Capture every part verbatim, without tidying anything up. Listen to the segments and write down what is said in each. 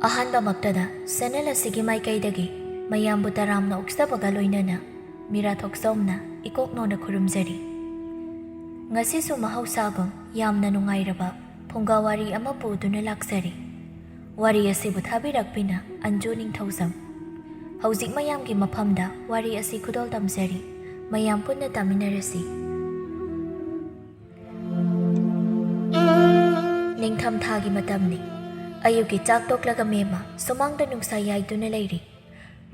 ꯑꯍꯥꯟꯕꯃꯛꯇꯗ channel ꯑꯁꯤꯒꯤ ꯃꯥꯏꯀꯩꯗꯒꯤ ꯃꯌꯥꯝꯕꯨ ꯇꯔꯥꯝꯅ ꯑꯣꯛꯆꯕꯒ ꯂꯣꯏꯅꯅ ꯃꯤꯔꯥ ꯊꯣꯛꯆꯣꯝꯅ ꯏꯀꯣꯛ ꯅꯣꯟꯅ ꯈꯨꯔꯨꯝꯖꯔꯤ꯫ ꯉꯁꯤꯁꯨ ꯃꯍꯧꯁꯥꯒꯨꯝ ꯌꯥꯝꯅ ꯅꯨꯡꯉꯥꯏꯔꯕ ꯐꯨꯡꯒꯥ ꯋꯥꯔꯤ ꯑꯃ ꯄꯨꯗꯨꯅ ꯂꯥꯛꯆꯔꯤ꯫ ꯋꯥꯔꯤ ꯑꯁꯤꯕꯨ ꯊꯥꯕꯤꯔꯛꯄꯤꯅ ꯑꯟꯖꯨ ꯅꯤꯡꯊꯧꯖꯝ꯫ ꯍꯧꯖꯤꯛ ꯃꯌꯥꯝꯒꯤ ꯃꯐꯝꯗ ꯋꯥꯔꯤ ꯑꯁꯤ ꯈꯨꯗꯣꯜ ꯇꯝꯖꯔꯤ꯫ ꯃꯌꯥꯝ ꯄꯨꯟꯅ ꯇꯥꯃꯤꯟꯅꯔꯁꯤ꯫ ꯅꯤꯡꯊꯝꯊꯥꯒꯤ ꯃꯇꯝꯅꯤ꯫ ꯑꯌꯨꯛꯀꯤ ꯆꯥꯛ ꯇꯣꯛꯂꯒ ꯃꯦꯝꯃ ꯁꯨꯃꯥꯡꯗ ꯅꯨꯡꯁꯥ ꯌꯥꯏꯗꯨꯅ ꯂꯩꯔꯤ꯫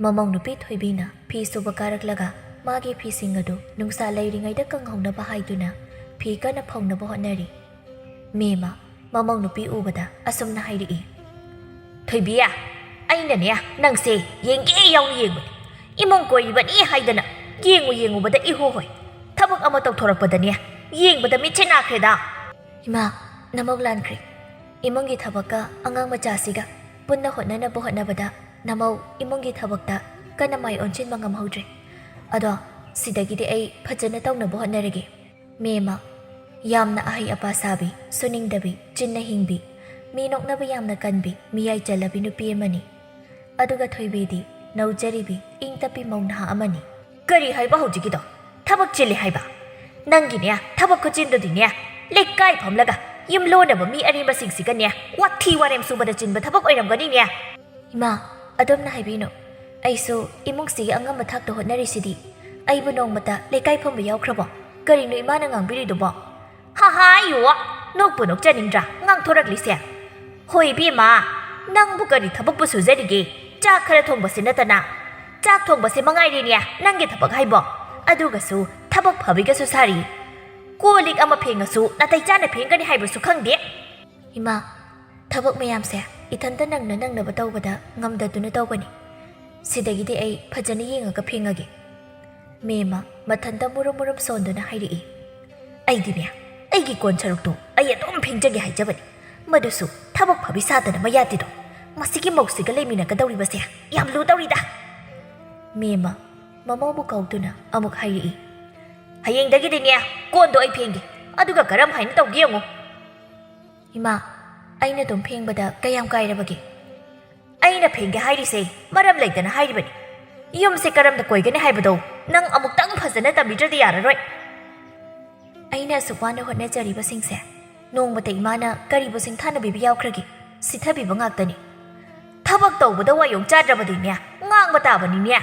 ꯃꯃꯧ ꯅꯨꯄꯤ ꯊꯣꯏꯕꯤꯅ ꯐꯤ ꯁꯨꯕ ꯀꯥꯔꯛꯂꯒ ꯃꯥꯒꯤ ꯐꯤꯁꯤꯡ ꯑꯗꯨ ꯅꯨꯡꯁꯥ ꯂꯩꯔꯤꯉꯩꯗ ꯀꯪꯍꯧꯅꯕ ꯍꯥꯏꯗꯨꯅ ꯐꯤ ꯀꯟꯅ ꯐꯧꯅꯕ ꯍꯣꯠꯅꯔꯤ꯫ ꯃꯦꯝꯃ ꯃꯃꯧ ꯅꯨꯄꯤ ꯎꯕꯗ ꯑꯁꯨꯝꯅ ꯍꯥꯏꯔꯛꯏ, "ꯊꯣꯏꯕꯤ, ꯑꯩꯅꯅꯦ ꯅꯪꯁꯦ ꯌꯦꯡꯒꯦ ꯌꯥꯎꯅ ꯌꯦꯡꯕꯅꯤ꯫ ꯏꯃꯨꯡ ꯀꯣꯏꯔꯤꯕꯅꯤ ꯍꯥꯏꯗꯅ ꯌꯦꯡꯉꯨ ꯌꯦꯡꯉꯨꯕꯗ ꯏꯍꯣ ꯍꯣꯏ꯫ ꯊꯕꯛ ꯑꯃ ꯇꯧꯊꯣꯔꯛꯄꯗꯅꯦ ꯌꯦꯡꯕꯗ ꯃꯤꯠꯁꯦ ꯅꯥꯈ꯭ꯔꯦꯗ꯫" "ꯏꯃꯥ, ꯅꯃꯧ ꯂꯥꯟꯈ꯭ꯔꯦ꯫ ꯏꯃꯨꯡꯒꯤ ꯊꯕꯛꯀ ꯑꯉꯥꯡ ꯃꯆꯥꯁꯤꯒ ꯄꯨꯟꯅ ꯍꯣꯠꯅꯅꯕ ꯍꯣꯠꯅꯕꯗ ꯅꯃꯧ ꯏꯃꯨꯡꯒꯤ ꯊꯕꯛꯇ ꯀꯟꯅ ꯃꯥꯏ ꯑꯣꯟꯁꯤꯟꯕ ꯉꯝꯍꯧꯗ꯭ꯔꯦ꯫ ꯑꯗꯣ ꯁꯤꯗꯒꯤꯗꯤ ꯑꯩ ꯐꯖꯅ ꯇꯧꯅꯕ ꯍꯣꯠꯅꯔꯒꯦ꯫" ꯃꯦꯝꯃ ꯌꯥꯝꯅ ꯑꯍꯩ ꯑꯄꯥ ꯁꯥꯕꯤ, ꯁꯨꯅꯤꯡꯗꯕꯤ, ꯆꯤꯟꯅ ꯍꯤꯡꯕꯤ, ꯃꯤ ꯅꯣꯛꯅꯕ ꯌꯥꯝꯅ ꯀꯟꯕꯤ, ꯃꯤꯌꯥꯏ ꯆꯜꯂꯕꯤ ꯅꯨꯄꯤ ꯑꯃꯅꯤ꯫ ꯑꯗꯨꯒ ꯊꯣꯏꯕꯤꯗꯤ ꯅꯧꯖꯔꯤꯕꯤ, ꯏꯪ ꯇꯞꯄꯤ ꯃꯧ ꯅꯍꯥ ꯑꯃꯅꯤ꯫ "ꯀꯔꯤ ꯍꯥꯏꯕ ꯍꯧꯖꯤꯛꯀꯤꯗꯣ? ꯊꯕꯛ ꯆꯤꯜꯂꯤ ꯍꯥꯏꯕ? ꯅꯪꯒꯤꯅꯦ ꯊꯕꯛ ꯈꯨꯆꯤꯟꯗꯨꯗꯤꯅꯦ, ꯂꯩꯀꯥꯏ ꯐꯝꯂꯒ ꯌꯨꯝꯂꯣꯟꯅꯕ ꯃꯤ ꯑꯔꯦꯝꯕꯁꯤꯡꯁꯤꯒꯅꯦ ꯋꯥꯊꯤ ꯋꯥꯔꯦꯝ ꯁꯨꯕꯗ ꯆꯤꯟꯕ ꯊꯕꯛ ꯑꯣꯏꯔꯝꯒꯅꯤꯅꯦ꯫" "ꯏꯃꯥ, ꯑꯗꯣꯝꯅ ꯍꯥꯏꯕꯤꯅꯨ꯫ ꯑꯩꯁꯨ ꯏꯃꯨꯡꯁꯤꯒꯤ ꯑꯉꯝꯕ ꯊꯥꯛꯇ ꯍꯣꯠꯅꯔꯤꯁꯤꯗꯤ꯫ ꯑꯩꯕꯨ ꯅꯣꯡꯃꯇ ꯂꯩꯀꯥꯏ ꯐꯝꯕ ꯌꯥꯎꯈ꯭ꯔꯕꯣ? ꯀꯔꯤꯅꯣ ꯏꯃꯥꯅ ꯉꯥꯡꯕꯤꯔꯤꯗꯨꯕꯣ?" "ꯍꯥ ꯍꯥ, ꯏꯌꯣ, ꯅꯣꯛꯄꯨ ꯅꯣꯛꯆꯅꯤꯡꯗ꯭ꯔꯥ ꯉꯥꯡꯊꯣꯔꯛꯂꯤꯁꯦ? ꯍꯣꯏ ꯏꯕꯦꯝꯃ, ꯅꯪꯕꯨ ꯀꯔꯤ ꯊꯕꯛꯄꯨ ꯁꯨꯖꯔꯤꯒꯦ? ꯆꯥꯛ ꯈꯔ ꯊꯣꯡꯕꯁꯤ ꯅꯠꯇꯅ꯫ ꯆꯥꯛ ꯊꯣꯡꯕꯁꯦ ꯃꯉꯥꯏꯔꯦꯅꯦ ꯅꯪꯒꯤ ꯊꯕꯛ ꯍꯥꯏꯕꯣ꯫ ꯑꯗꯨꯒꯁꯨ ꯊꯕꯛ ꯐꯕꯤꯒꯁꯨ ꯁꯥꯔꯤ꯫ ꯀꯣꯜ ꯂꯤꯛ ꯑꯃ ꯐꯦꯡꯉꯁꯨ ꯅꯥꯇꯩ ꯆꯥꯅ ꯐꯦꯡꯒꯅꯤ ꯍꯥꯏꯕꯁꯨ ꯈꯪꯗꯦ꯫" "ꯏꯃꯥ, ꯊꯕꯛ ꯃꯌꯥꯝꯁꯦ ꯏꯊꯟꯇ ꯅꯪꯅ ꯅꯪꯅꯕ ꯇꯧꯕꯗ ꯉꯝꯗꯗꯨꯅ ꯇꯧꯕꯅꯤ꯫ ꯁꯤꯗꯒꯤꯗꯤ ꯑꯩ ꯐꯖꯅ ꯌꯦꯡꯉꯒ ꯐꯦꯡꯉꯒꯦ꯫" ꯃꯦꯝꯃ ꯃꯊꯟꯇ ꯃꯨꯔꯨꯝ ꯃꯨꯔꯨꯝ ꯁꯣꯟꯗꯨꯅ ꯍꯥꯏꯔꯛꯏ꯫ "ꯑꯩꯗꯤꯅꯦ, ꯑꯩꯒꯤ ꯀꯣꯟ ꯁꯔꯨꯛꯇꯣ ꯑꯩ ꯑꯗꯨꯝ ꯐꯦꯡꯖꯒꯦ ꯍꯥꯏꯖꯕꯅꯤ꯫ ꯃꯗꯨꯁꯨ ꯊꯕꯛ ꯐꯕꯤ ꯁꯥꯗꯅ ꯃꯌꯥꯗꯤꯗꯣ꯫ ꯃꯁꯤꯒꯤ ꯃꯧꯁꯤꯒ ꯂꯩꯃꯤꯟꯅꯒꯗꯧꯔꯤꯕꯁꯦ ꯌꯥꯝ ꯂꯨꯗꯧꯔꯤꯗ꯫" ꯃꯦꯝꯃ ꯃꯃꯧꯕꯨ ꯀꯧꯗꯨꯅ ꯑꯃꯨꯛ ꯍꯥꯏꯔꯛꯏ꯫ "ꯍꯌꯦꯡꯗꯒꯤꯗꯤꯅꯦ, ꯀꯣꯟꯗꯣ ꯑꯩ ꯐꯦꯡꯒꯦ꯫ ꯑꯗꯨꯒ ꯀꯔꯝ ꯍꯥꯏꯅ ꯇꯧꯒꯦ ꯌꯦꯡꯉꯨ꯫" "ꯏꯃꯥ, ꯑꯩꯅ ꯑꯗꯨꯝ ꯐꯦꯡꯕꯗ ꯀꯌꯥꯝ ꯀꯥꯏꯔꯕꯒꯦ?" ꯑꯩꯅ ꯐꯦꯡꯒꯦ ꯍꯥꯏꯔꯤꯁꯦ ꯃꯔꯝ ꯂꯩꯇꯅ ꯍꯥꯏꯔꯤꯕꯅꯤ꯫ ꯌꯨꯝꯁꯦ ꯀꯔꯝꯗ ꯀꯣꯏꯒꯅꯤ ꯍꯥꯏꯕꯗꯣ ꯅꯪ ꯑꯃꯨꯛꯇꯪ ꯐꯖꯅ ꯇꯝꯕꯤꯗ꯭ꯔꯗꯤ ꯌꯥꯔꯔꯣꯏ꯫ ꯑꯩꯅ ꯑꯁꯨꯛ ꯋꯥꯅ ꯍꯣꯠꯅꯖꯔꯤꯕꯁꯤꯡꯁꯦ ꯅꯣꯡꯃꯇ ꯏꯃꯥꯅ ꯀꯔꯤꯕꯨ ꯁꯤꯡꯊꯥꯅꯕꯤꯕ ꯌꯥꯎꯈ꯭ꯔꯒꯦ? ꯁꯤꯊꯕꯤꯕ ꯉꯥꯛꯇꯅꯤ꯫ ꯊꯕꯛ ꯇꯧꯕꯗ ꯋꯥꯌꯣꯡ ꯆꯥꯗ꯭ꯔꯕꯗꯤꯅꯦ, ꯉꯥꯡꯕ ꯇꯥꯕꯅꯤꯅꯦ꯫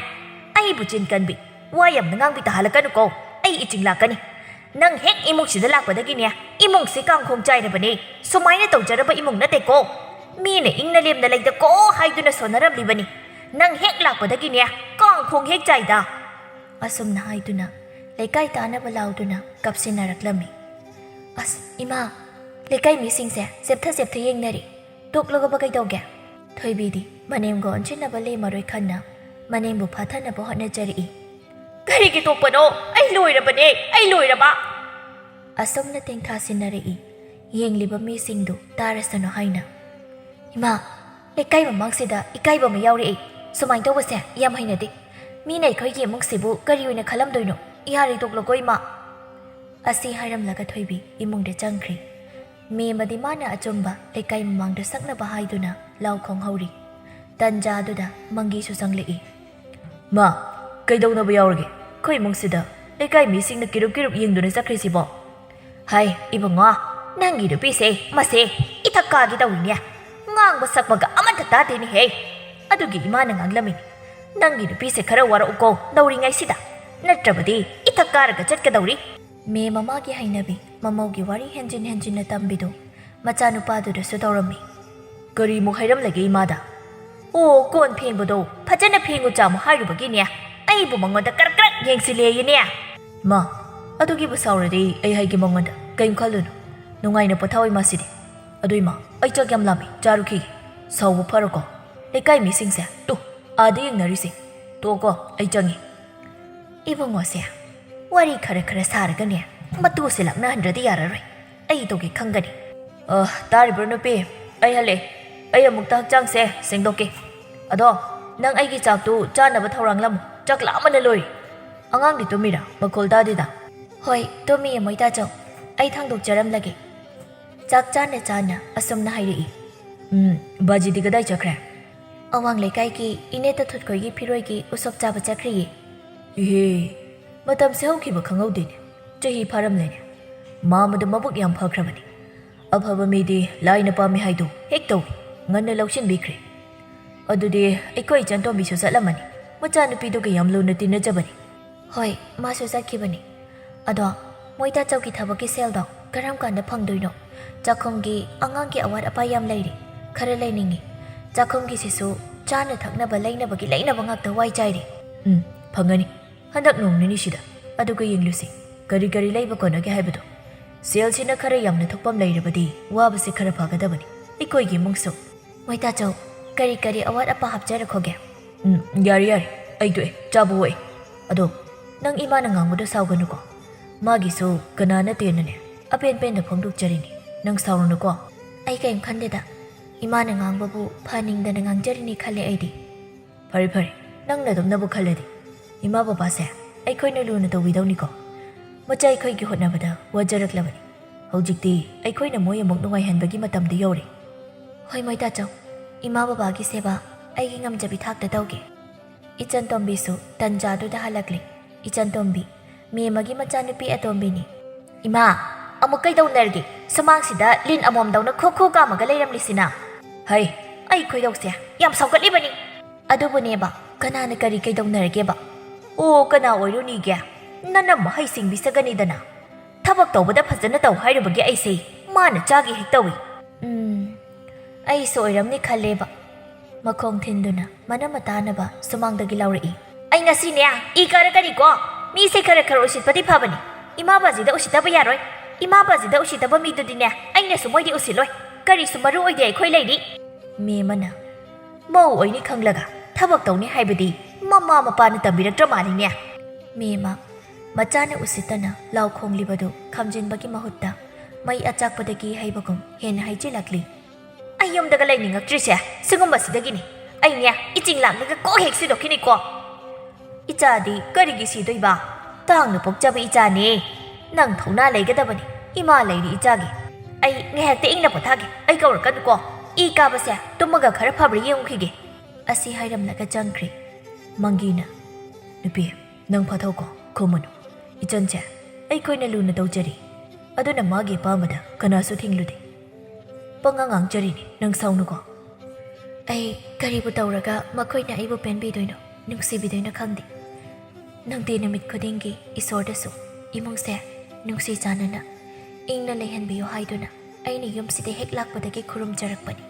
ꯑꯩꯕꯨ ꯆꯤꯟ ꯀꯟꯕꯤ, ꯋꯥ ꯌꯥꯝꯅ ꯉꯥꯡꯕꯤ ꯇꯥꯍꯜꯂꯛꯀꯅꯨꯀꯣ꯫ ꯑꯩ ꯏꯆꯤꯡ ꯂꯥꯛꯀꯅꯤ꯫ ꯅꯪ ꯍꯦꯛ ꯏꯃꯨꯡꯁꯤꯗ ꯂꯥꯛꯄꯗꯒꯤꯅꯦ, ꯏꯃꯨꯡꯁꯤ ꯀꯥꯡꯈꯣꯡ ꯆꯥꯏꯔꯕꯅꯦ꯫ ꯁꯨꯃꯥꯏꯅ ꯇꯧꯖꯔꯕ ꯏꯃꯨꯡ ꯅꯠꯇꯦꯀꯣ꯫ ꯃꯤꯅ ꯏꯪꯅ ꯂꯦꯝꯅ ꯂꯩꯗꯀꯣ ꯍꯥꯏꯗꯨꯅ ꯁꯣꯟꯅꯔꯝꯂꯤꯕꯅꯤ꯫ ꯅꯪ ꯍꯦꯛ ꯂꯥꯛꯄꯗꯒꯤꯅꯦ, ꯀꯥꯡꯈꯣꯡ ꯍꯦꯛ ꯆꯥꯏꯗ꯫ ꯑꯁꯨꯝꯅ ꯍꯥꯏꯗꯨꯅ ꯂꯩꯀꯥꯏ ꯇꯥꯅꯕ ꯂꯥꯎꯗꯨꯅ ꯀꯞꯁꯤꯟꯅꯔꯛꯂꯝꯃꯤ꯫ ꯑꯁ, ꯏꯃꯥ, ꯂꯩꯀꯥꯏ ꯃꯤꯁꯤꯡꯁꯦ ꯆꯦꯞꯊ ꯆꯦꯞꯊ ꯌꯦꯡꯅꯔꯤ꯫ ꯇꯣꯛꯂꯒꯕ ꯀꯩꯗꯧꯒꯦ? ꯊꯣꯏꯕꯤꯗꯤ ꯃꯅꯦꯝꯒ ꯑꯣꯟꯁꯤꯟꯅꯕ ꯂꯦꯝꯃꯔꯣꯏ ꯈꯟꯅ ꯃꯅꯦꯝꯕꯨ ꯐꯥꯊꯅꯕ ꯍꯣꯠꯅꯖꯔꯛꯏ꯫ "ꯀꯔꯤꯒꯤ ꯇꯣꯛꯄꯅꯣ? ꯑꯩ ꯂꯣꯏꯔꯕꯅꯦ, ꯑꯩ ꯂꯣꯏꯔꯕ!" ꯑꯁꯨꯝꯅ ꯇꯦꯡꯊꯥ ꯁꯤꯟꯅꯔꯛꯏ꯫ ꯌꯦꯡꯂꯤꯕ ꯃꯤꯁꯤꯡꯗꯨ ꯇꯥꯔꯁꯅꯨ ꯍꯥꯏꯅ꯫ "ꯏꯃꯥ, ꯂꯩꯀꯥꯏ ꯃꯃꯥꯡꯁꯤꯗ ꯏꯀꯥꯏꯕ ꯑꯃ ꯌꯥꯎꯔꯛꯏ꯫ ꯁꯨꯃꯥꯏꯅ ꯇꯧꯕꯁꯦ ꯌꯥꯝ ꯍꯩꯅꯗꯦ꯫ ꯃꯤꯅ ꯑꯩꯈꯣꯏꯒꯤ ꯏꯃꯨꯡꯁꯤꯕꯨ ꯀꯔꯤ ꯑꯣꯏꯅ ꯈꯜꯂꯝꯗꯣꯏꯅꯣ? ꯌꯥꯔꯦ, ꯇꯣꯛꯂꯣꯀꯣ, ꯏꯃꯥ!" ꯑꯁꯤ ꯍꯥꯏꯔꯝꯂꯒ ꯊꯣꯏꯕꯤ ꯏꯃꯨꯡꯗ ꯆꯪꯈ꯭ꯔꯤ꯫ ꯃꯦꯝꯃꯗꯤ ꯃꯥꯅ ꯑꯆꯨꯝꯕ ꯂꯩꯀꯥꯏ ꯃꯃꯥꯡꯗ ꯁꯛꯅꯕ ꯍꯥꯏꯗꯨꯅ ꯂꯥꯎ ꯈꯣꯡꯍꯧꯔꯤ꯫ ꯇꯟꯖꯥ ꯑꯗꯨꯗ ꯃꯪꯒꯤꯁꯨ ꯆꯪꯂꯛꯏ꯫ "ꯃꯥ, ꯀꯩꯗꯧꯅꯕ ꯌꯥꯎꯔꯒꯦ? ꯑꯩꯈꯣꯏ ꯏꯃꯨꯡꯁꯤꯗ ꯂꯩꯀꯥꯏ ꯃꯤꯁꯤꯡꯅ ꯀꯤꯔꯨꯞ ꯀꯤꯔꯨꯞ ꯌꯦꯡꯗꯨꯅ ꯆꯠꯈ꯭ꯔꯤꯁꯤꯕꯣ?" "ꯍꯥꯏ, ꯏꯕꯨꯡꯉꯣ, ꯅꯪꯒꯤ ꯅꯨꯄꯤꯁꯦ ꯃꯁꯦ ꯏꯊꯛ ꯀꯥꯒꯦ ꯇꯧꯔꯤꯅꯦ꯫ ꯉꯥꯡꯕ ꯁꯛꯄꯒ ꯑꯃꯠꯇ ꯇꯥꯗꯦꯅꯦꯍꯦ꯫ ꯑꯗꯨꯒꯤ ꯏꯃꯥꯅ ꯉꯥꯡꯂꯝꯃꯤꯅꯤ꯫ ꯅꯪꯒꯤ ꯅꯨꯄꯤꯁꯦ ꯈꯔ ꯋꯥꯔꯛꯎꯀꯣ ꯅꯧꯔꯤꯉꯩꯁꯤꯗ, ꯅꯠꯇ꯭ꯔꯕꯗꯤ ꯏꯊꯛ ꯀꯥꯔꯒ ꯆꯠꯀꯗꯧꯔꯤ꯫" ꯃꯦꯝ ꯃꯃꯥꯒꯤ ꯍꯩꯅꯕꯤ ꯃꯃꯧꯒꯤ ꯋꯥꯔꯤ ꯍꯦꯟꯖꯤꯟ ꯍꯦꯟꯖꯤꯟꯅ ꯇꯝꯕꯤꯗꯨ ꯃꯆꯥꯅꯨꯄꯥꯗꯨꯗꯁꯨ ꯇꯧꯔꯝꯃꯤ꯫ "ꯀꯔꯤꯃꯨꯛ ꯍꯥꯏꯔꯝꯂꯒꯦ ꯏꯃꯥꯗ?" "ꯑꯣ, ꯀꯣꯟ ꯐꯦꯡꯕꯗꯣ ꯐꯖꯅ ꯐꯦꯡꯉꯨ ꯆꯥꯃꯨ ꯍꯥꯏꯔꯨꯕꯒꯤꯅꯦ, ꯑꯩꯕꯨ ꯃꯉꯣꯟꯗ ꯀꯔꯛ ꯀꯔꯛ ꯌꯦꯡꯁꯤꯜꯂꯦꯌꯦꯅꯦ꯫" "ꯏꯃꯥ, ꯑꯗꯨꯒꯤꯕꯨ ꯁꯥꯎꯔꯗꯤ ꯑꯩ ꯍꯥꯏꯒꯦ ꯃꯉꯣꯟꯗ, ꯀꯩꯝ ꯈꯜꯂꯨꯅꯨ꯫ ꯅꯨꯡꯉꯥꯏꯅ ꯄꯣꯊꯥꯑꯣ ꯏꯃꯥꯁꯤꯗꯤ꯫ ꯑꯗꯨ ꯏꯃꯥ, ꯑꯩ ꯆꯥꯛ ꯌꯥꯝ ꯂꯥꯝꯃꯤ, ꯆꯥꯔꯨꯈꯤꯒꯦ꯫ ꯁꯥꯎꯕ ꯐꯔꯣꯀꯣ, ꯂꯩꯀꯥꯏ ꯃꯤꯁꯤꯡꯁꯦ ꯇꯨ ꯑꯥꯗ ꯌꯦꯡꯅꯔꯤꯁꯦ꯫ ꯇꯣꯛꯑꯣꯀꯣ, ꯑꯩ ꯆꯪꯉꯤ꯫" ꯏꯕꯨꯡꯉꯣꯁꯦ ꯋꯥꯔꯤ ꯈꯔ ꯈꯔ ꯁꯥꯔꯒꯅꯦ, ꯃꯇꯨꯁꯦ ꯂꯥꯛꯅꯍꯟꯗ꯭ꯔꯗꯤ ꯌꯥꯔꯔꯣꯏ꯫ ꯑꯩ ꯇꯧꯒꯦ ꯈꯪꯒꯅꯤ꯫ "ꯑ, ꯇꯥꯔꯤꯕ꯭ꯔꯣ ꯅꯨꯄꯤ? ꯑꯩ ꯍꯜꯂꯛꯑꯦ꯫ ꯑꯩ ꯑꯃꯨꯛꯇ ꯍꯛꯆꯥꯡꯁꯦ ꯁꯦꯡꯗꯣꯛꯀꯦ꯫ ꯑꯗꯣ, ꯅꯪ ꯑꯩꯒꯤ ꯆꯥꯛꯇꯨ ꯆꯥꯅꯕ ꯊꯧꯔꯥꯡꯂꯝꯃꯨ꯫ ꯆꯥꯛ ꯂꯥꯝꯕꯅ ꯂꯣꯏꯔꯦ꯫ ꯑꯉꯥꯡꯗꯤ ꯇꯨꯝꯃꯤꯔꯥ? ꯃꯈꯣꯜ ꯇꯥꯗꯦꯗ꯫" "ꯍꯣꯏ, ꯇꯨꯝꯃꯤꯌꯦ ꯃꯣꯏ ꯇꯥꯆꯧ꯫ ꯑꯩ ꯊꯥꯡꯗꯣꯛꯆꯔꯝꯂꯒꯦ꯫" ꯆꯥꯛ ꯆꯥꯅ ꯆꯥꯅ ꯑꯁꯨꯝꯅ ꯍꯥꯏꯔꯛꯏ꯫ "ꯎꯝ, ꯕꯥꯖꯤꯗꯤ ꯀꯗꯥꯏ ꯆꯠꯈ꯭ꯔꯦ?" ꯑꯋꯥꯡ ꯂꯩꯀꯥꯏꯒꯤ ꯏꯅꯦ ꯇꯊꯨꯠꯈꯣꯏꯒꯤ ꯐꯤꯔꯣꯏꯒꯤ ꯎꯁꯣꯞ ꯆꯥꯕ ꯆꯠꯈ꯭ꯔꯤꯌꯦ꯫ ꯏꯍꯦ, ꯃꯇꯝꯁꯦ ꯍꯧꯈꯤꯕ ꯈꯪꯍꯧꯗꯦꯅꯦ꯫ ꯆꯍꯤ ꯐꯥꯔꯝꯂꯦꯅꯦ꯫ ꯃꯥ ꯃꯗꯨ ꯃꯕꯨꯛ ꯌꯥꯝ ꯐꯈ꯭ꯔꯕꯅꯤ꯫ ꯑꯐꯕ ꯃꯤꯗꯤ ꯂꯥꯏꯅ ꯄꯥꯝꯃꯤ ꯍꯥꯏꯗꯨ ꯍꯦꯛ ꯇꯧꯏ꯫ ꯉꯟꯅ ꯂꯧꯁꯤꯟꯕꯤꯈ꯭ꯔꯦ꯫ ꯑꯗꯨꯗꯤ ꯑꯩꯈꯣꯏ ꯏꯆꯟꯇꯣꯝꯕꯤꯁꯨ ꯆꯠꯂꯝꯃꯅꯤ꯫ ꯃꯆꯥꯅꯨꯄꯤꯗꯨꯒ ꯌꯥꯝ ꯂꯨꯅ ꯇꯤꯟꯅꯖꯕꯅꯤ꯫ ꯍꯣꯏ, ꯃꯥꯁꯨ ꯆꯠꯈꯤꯕꯅꯤ꯫ ꯑꯗꯣ, ꯃꯣꯏ ꯇꯥꯆꯧꯒꯤ ꯊꯕꯛꯀꯤ ꯁꯦꯜꯗꯣ ꯀꯔꯝ ꯀꯥꯟꯗ ꯐꯪꯗꯣꯏꯅꯣ? ꯆꯥꯛꯈꯨꯝꯒꯤ ꯑꯉꯥꯡꯒꯤ ꯑꯋꯥꯠ ꯑꯄꯥ ꯌꯥꯝ ꯂꯩꯔꯤ, ꯈꯔ ꯂꯩꯅꯤꯡꯉꯤ꯫ ꯆꯥꯛꯈꯨꯝꯒꯤꯁꯤꯁꯨ ꯆꯥꯅ ꯊꯛꯅꯕ ꯂꯩꯅꯕꯒꯤ ꯂꯩꯅꯕ ꯉꯥꯛꯇ ꯋꯥꯏ ꯆꯥꯏꯔꯦ꯫ ꯎꯝ, ꯐꯪꯒꯅꯤ꯫ ꯍꯟꯗꯛ ꯅꯣꯡ ꯅꯤꯅꯤꯁꯤꯗ꯫ ꯑꯗꯨꯒ ꯌꯦꯡꯂꯨꯁꯤ, ꯀꯔꯤ ꯀꯔꯤ ꯂꯩꯕ ꯀꯣꯟꯅꯒꯦ ꯍꯥꯏꯕꯗꯣ꯫ ꯁꯦꯜꯁꯤꯅ ꯈꯔ ꯌꯥꯝꯅ ꯊꯣꯛꯐꯝ ꯂꯩꯔꯕꯗꯤ ꯋꯥꯕꯁꯦ ꯈꯔ ꯐꯒꯗꯕꯅꯤ꯫ ꯑꯩꯈꯣꯏꯒꯤ ꯏꯃꯨꯡꯁꯨ꯫ ꯃꯣꯏ ꯇꯥꯆꯧ, ꯀꯔꯤ ꯀꯔꯤ ꯑꯋꯥꯠ ꯑꯄꯥ ꯍꯥꯞꯆꯔꯛꯈꯣꯒꯦ? ꯎꯝ, ꯌꯥꯔꯦ, ꯌꯥꯔꯦ꯫ ꯑꯩ ꯇꯣꯛꯑꯦ꯫ ꯆꯥꯕ ꯑꯣꯛꯑꯦ꯫ ꯑꯗꯣ, ꯅꯪ ꯏꯃꯥꯅ ꯉꯥꯡꯕꯗꯣ ꯁꯥꯎꯒꯅꯨꯀꯣ꯫ ꯃꯥꯒꯤꯁꯨ ꯀꯅꯥ ꯅꯠꯇꯦꯅꯅꯦ, ꯑꯄꯦꯟ ꯄꯦꯟꯗ ꯐꯣꯡꯗꯣꯛꯆꯔꯤꯅꯤ꯫ ꯅꯪ ꯁꯥꯎꯔꯨꯅꯨꯀꯣ꯫ ꯑꯩ ꯀꯔꯤꯝ ꯈꯟꯗꯦꯗ꯫ ꯏꯃꯥꯅ ꯉꯥꯡꯕꯕꯨ ꯐꯍꯟꯅꯤꯡꯗꯅ ꯉꯥꯡꯖꯔꯤꯅꯤ ꯈꯜꯂꯦ ꯑꯩꯗꯤ꯫ ꯐꯔꯦ, ꯐꯔꯦ꯫ ꯅꯪꯅ ꯑꯗꯨꯝꯅꯕꯨ ꯈꯜꯂꯗꯤ꯫ ꯏꯃꯥ ꯕꯕꯥꯁꯦ ꯑꯩꯈꯣꯏꯅ ꯂꯨꯅ ꯇꯧꯕꯤꯗꯧꯅꯤꯀꯣ꯫ ꯃꯆꯥ ꯑꯩꯈꯣꯏꯒꯤ ꯍꯣꯠꯅꯕꯗ ꯋꯥꯖꯔꯛꯂꯕꯅꯤ꯫ ꯍꯧꯖꯤꯛꯇꯤ ꯑꯩꯈꯣꯏꯅ ꯃꯣꯏ ꯑꯃꯨꯛ ꯅꯨꯡꯉꯥꯏꯍꯟꯕꯒꯤ ꯃꯇꯝꯗꯨ ꯌꯧꯔꯦ꯫ ꯍꯣꯏ, ꯃꯣꯏ ꯇꯥꯆꯧ꯫ ꯏꯃꯥ ꯕꯕꯥꯒꯤ ꯁꯦꯕꯥ ꯑꯩꯒꯤ ꯉꯝꯖꯕꯤ ꯊꯥꯛꯇ ꯇꯧꯒꯦ꯫ ꯏꯆꯟꯇꯣꯝꯕꯤꯁꯨ ꯇꯟꯖꯥꯗꯨꯗ ꯍꯜꯂꯛꯂꯦ꯫ ꯏꯆꯟꯇꯣꯝꯕꯤ, ꯃꯦꯝꯃꯒꯤ ꯃꯆꯥꯅꯨꯄꯤ ꯑꯇꯣꯝꯕꯤꯅꯤ꯫ ꯏꯃꯥ, ꯑꯃꯨꯛ ꯀꯩꯗꯧꯅꯔꯒꯦ? ꯁꯨꯃꯥꯡꯁꯤꯗ ꯂꯤꯟ ꯑꯃꯣꯝꯗꯧꯅ ꯈꯨ ꯈꯨ ꯀꯥꯝꯃꯒ ꯂꯩꯔꯝꯂꯤꯁꯤꯅ? ꯍꯩ, ꯑꯩ ꯈꯣꯏꯗꯧꯁꯦ ꯌꯥꯝ ꯁꯥꯎꯒꯠꯂꯤꯕꯅꯤ꯫ ꯑꯗꯨꯕꯨꯅꯦꯕ, ꯀꯅꯥꯅ ꯀꯔꯤ ꯀꯩꯗꯧꯅꯔꯒꯦꯕ? ꯑꯣ, ꯀꯅꯥ ꯑꯣꯏꯔꯨꯅꯤꯒꯦ? ꯅꯅꯝꯃ ꯍꯩꯁꯤꯡꯕꯤ ꯁꯛꯀꯅꯤꯗꯅ꯫ ꯊꯕꯛ ꯇꯧꯕꯗ ꯐꯖꯅ ꯇꯧ ꯍꯥꯏꯔꯨꯕꯒꯤ ꯑꯩꯁꯦ ꯃꯥꯅ ꯆꯥꯒꯦ ꯍꯦꯛ ꯇꯧꯏ꯫ ꯎꯝ, ꯑꯩꯁꯨ ꯑꯣꯏꯔꯝꯅꯤ ꯈꯜꯂꯦꯕ꯫ ꯃꯈꯣꯡ ꯊꯤꯟꯗꯨꯅ ꯃꯅꯝꯃ ꯇꯥꯅꯕ ꯁꯨꯃꯥꯡꯗꯒꯤ ꯂꯥꯎꯔꯛꯏ꯫ ꯑꯩ ꯉꯁꯤꯅꯦ ꯏ ꯀꯥꯔꯛꯀꯅꯤꯀꯣ꯫ ꯃꯤꯁꯦ ꯈꯔ ꯈꯔ ꯎꯁꯤꯠꯄꯗꯤ ꯐꯕꯅꯤ꯫ ꯏꯃꯥ ꯕꯥꯖꯤꯗ ꯎꯁꯤꯠꯇꯕ ꯌꯥꯔꯣꯏ꯫ ꯏꯃꯥ ꯕꯥꯖꯤꯗ ꯎꯁꯤꯠꯇꯕ ꯃꯤꯗꯨꯗꯤꯅꯦ ꯑꯩꯅꯁꯨ ꯃꯣꯏꯗꯤ ꯎꯁꯤꯠꯂꯣꯏ꯫ ꯀꯔꯤꯁꯨ ꯃꯔꯨ ꯑꯣꯏꯗꯦ ꯑꯩꯈꯣꯏ ꯂꯩꯔꯤ꯫ ꯃꯦꯝꯃꯅ, ꯃꯧ ꯑꯣꯏꯅꯤ ꯈꯪꯂꯒ ꯊꯕꯛ ꯇꯧꯅꯤ ꯍꯥꯏꯕꯗꯤ ꯃꯃꯥ ꯃꯄꯥꯅ ꯇꯝꯕꯤꯔꯛꯇ꯭ꯔ ꯃꯥꯜꯂꯤꯅꯦ꯫ ꯃꯦꯝꯃ, ꯃꯆꯥꯅ ꯎꯁꯤꯠꯇꯅ ꯂꯥꯎ ꯈꯣꯡꯂꯤꯕꯗꯨ ꯈꯥꯝꯖꯤꯟꯕꯒꯤ ꯃꯍꯨꯠꯇ ꯃꯩ ꯑꯆꯥꯛꯄꯗꯒꯤ ꯍꯩꯕꯒꯨꯝ ꯍꯦꯟꯅ ꯍꯩꯖꯤꯜꯂꯛꯂꯤ꯫ ꯑꯩ ꯌꯨꯝꯗꯒ ꯂꯩꯅꯤꯡꯉꯛꯇ꯭ꯔꯤꯁꯦ ꯁꯤꯒꯨꯝꯕꯁꯤꯗꯒꯤꯅꯤ꯫ ꯑꯩꯅꯦ ꯏꯆꯤꯡ ꯂꯥꯡꯂꯒ ꯀꯣꯛ ꯍꯦꯛ ꯁꯤꯗꯣꯛꯈꯤꯅꯤꯀꯣ꯫ ꯏꯆꯥꯗꯤ ꯀꯔꯤꯒꯤ ꯁꯤꯗꯣꯏꯕ? ꯇꯥꯡꯅ ꯄꯣꯛꯆꯕ ꯏꯆꯥꯅꯦ꯫ ꯅꯪ ꯊꯧꯅꯥ ꯂꯩꯒꯗꯕꯅꯤ꯫ ꯏꯃꯥ ꯂꯩꯔꯤ ꯏꯆꯥꯒꯤ꯫ ꯑꯩ ꯉꯥꯏꯍꯥꯛꯇ ꯏꯪꯅ ꯄꯣꯊꯥꯒꯦ꯫ ꯑꯩ ꯀꯧꯔꯛꯀꯅꯨꯀꯣ꯫ ꯏ ꯀꯥꯕꯁꯦ ꯇꯨꯝꯃꯒ ꯈꯔ ꯐꯕ꯭ꯔꯥ ꯌꯦꯡꯉꯨꯈꯤꯒꯦ꯫ ꯑꯁꯤ ꯍꯥꯏꯔꯝꯂꯒ ꯆꯪꯈ꯭ꯔꯦ꯫ ꯃꯪꯒꯤꯅ, "ꯅꯨꯄꯤ, ꯅꯪ ꯐꯥꯊꯧꯀꯣ, ꯈꯨꯝꯃꯨꯅꯨ꯫ ꯏꯆꯟꯁꯦ ꯑꯩꯈꯣꯏꯅ ꯂꯨꯅ ꯇꯧꯖꯔꯤ, ꯑꯗꯨꯅ ꯃꯥꯒꯤ ꯑꯄꯥꯝꯕꯗ ꯀꯅꯥꯁꯨ ꯊꯤꯡꯂꯨꯗꯦ꯫ ꯄꯉꯥꯡ ꯉꯥꯡꯖꯔꯤꯅꯤ, ꯅꯪ ꯁꯥꯎꯅꯨꯀꯣ꯫" ꯑꯩ ꯀꯔꯤꯕꯨ ꯇꯧꯔꯒ ꯃꯈꯣꯏꯅ ꯑꯩꯕꯨ ꯄꯦꯟꯕꯤꯗꯣꯏꯅꯣ, ꯅꯨꯡꯁꯤꯕꯤꯗꯣꯏꯅꯣ ꯈꯪꯗꯦ꯫ ꯅꯪꯗꯤ ꯅꯨꯃꯤꯠ ꯈꯨꯗꯤꯡꯒꯤ ꯏꯁꯣꯔꯗꯁꯨ ꯏꯃꯨꯡꯁꯦ ꯅꯨꯡꯁꯤ ꯆꯥꯟꯅꯅ ꯏꯪꯅ ꯂꯩꯍꯟꯕꯤꯌꯨ ꯍꯥꯏꯗꯨꯅ ꯑꯩꯅ ꯌꯨꯝꯁꯤꯗ ꯍꯦꯛ ꯂꯥꯛꯄꯗꯒꯤ ꯈꯨꯔꯨꯝꯖꯔꯛꯄꯅꯤ꯫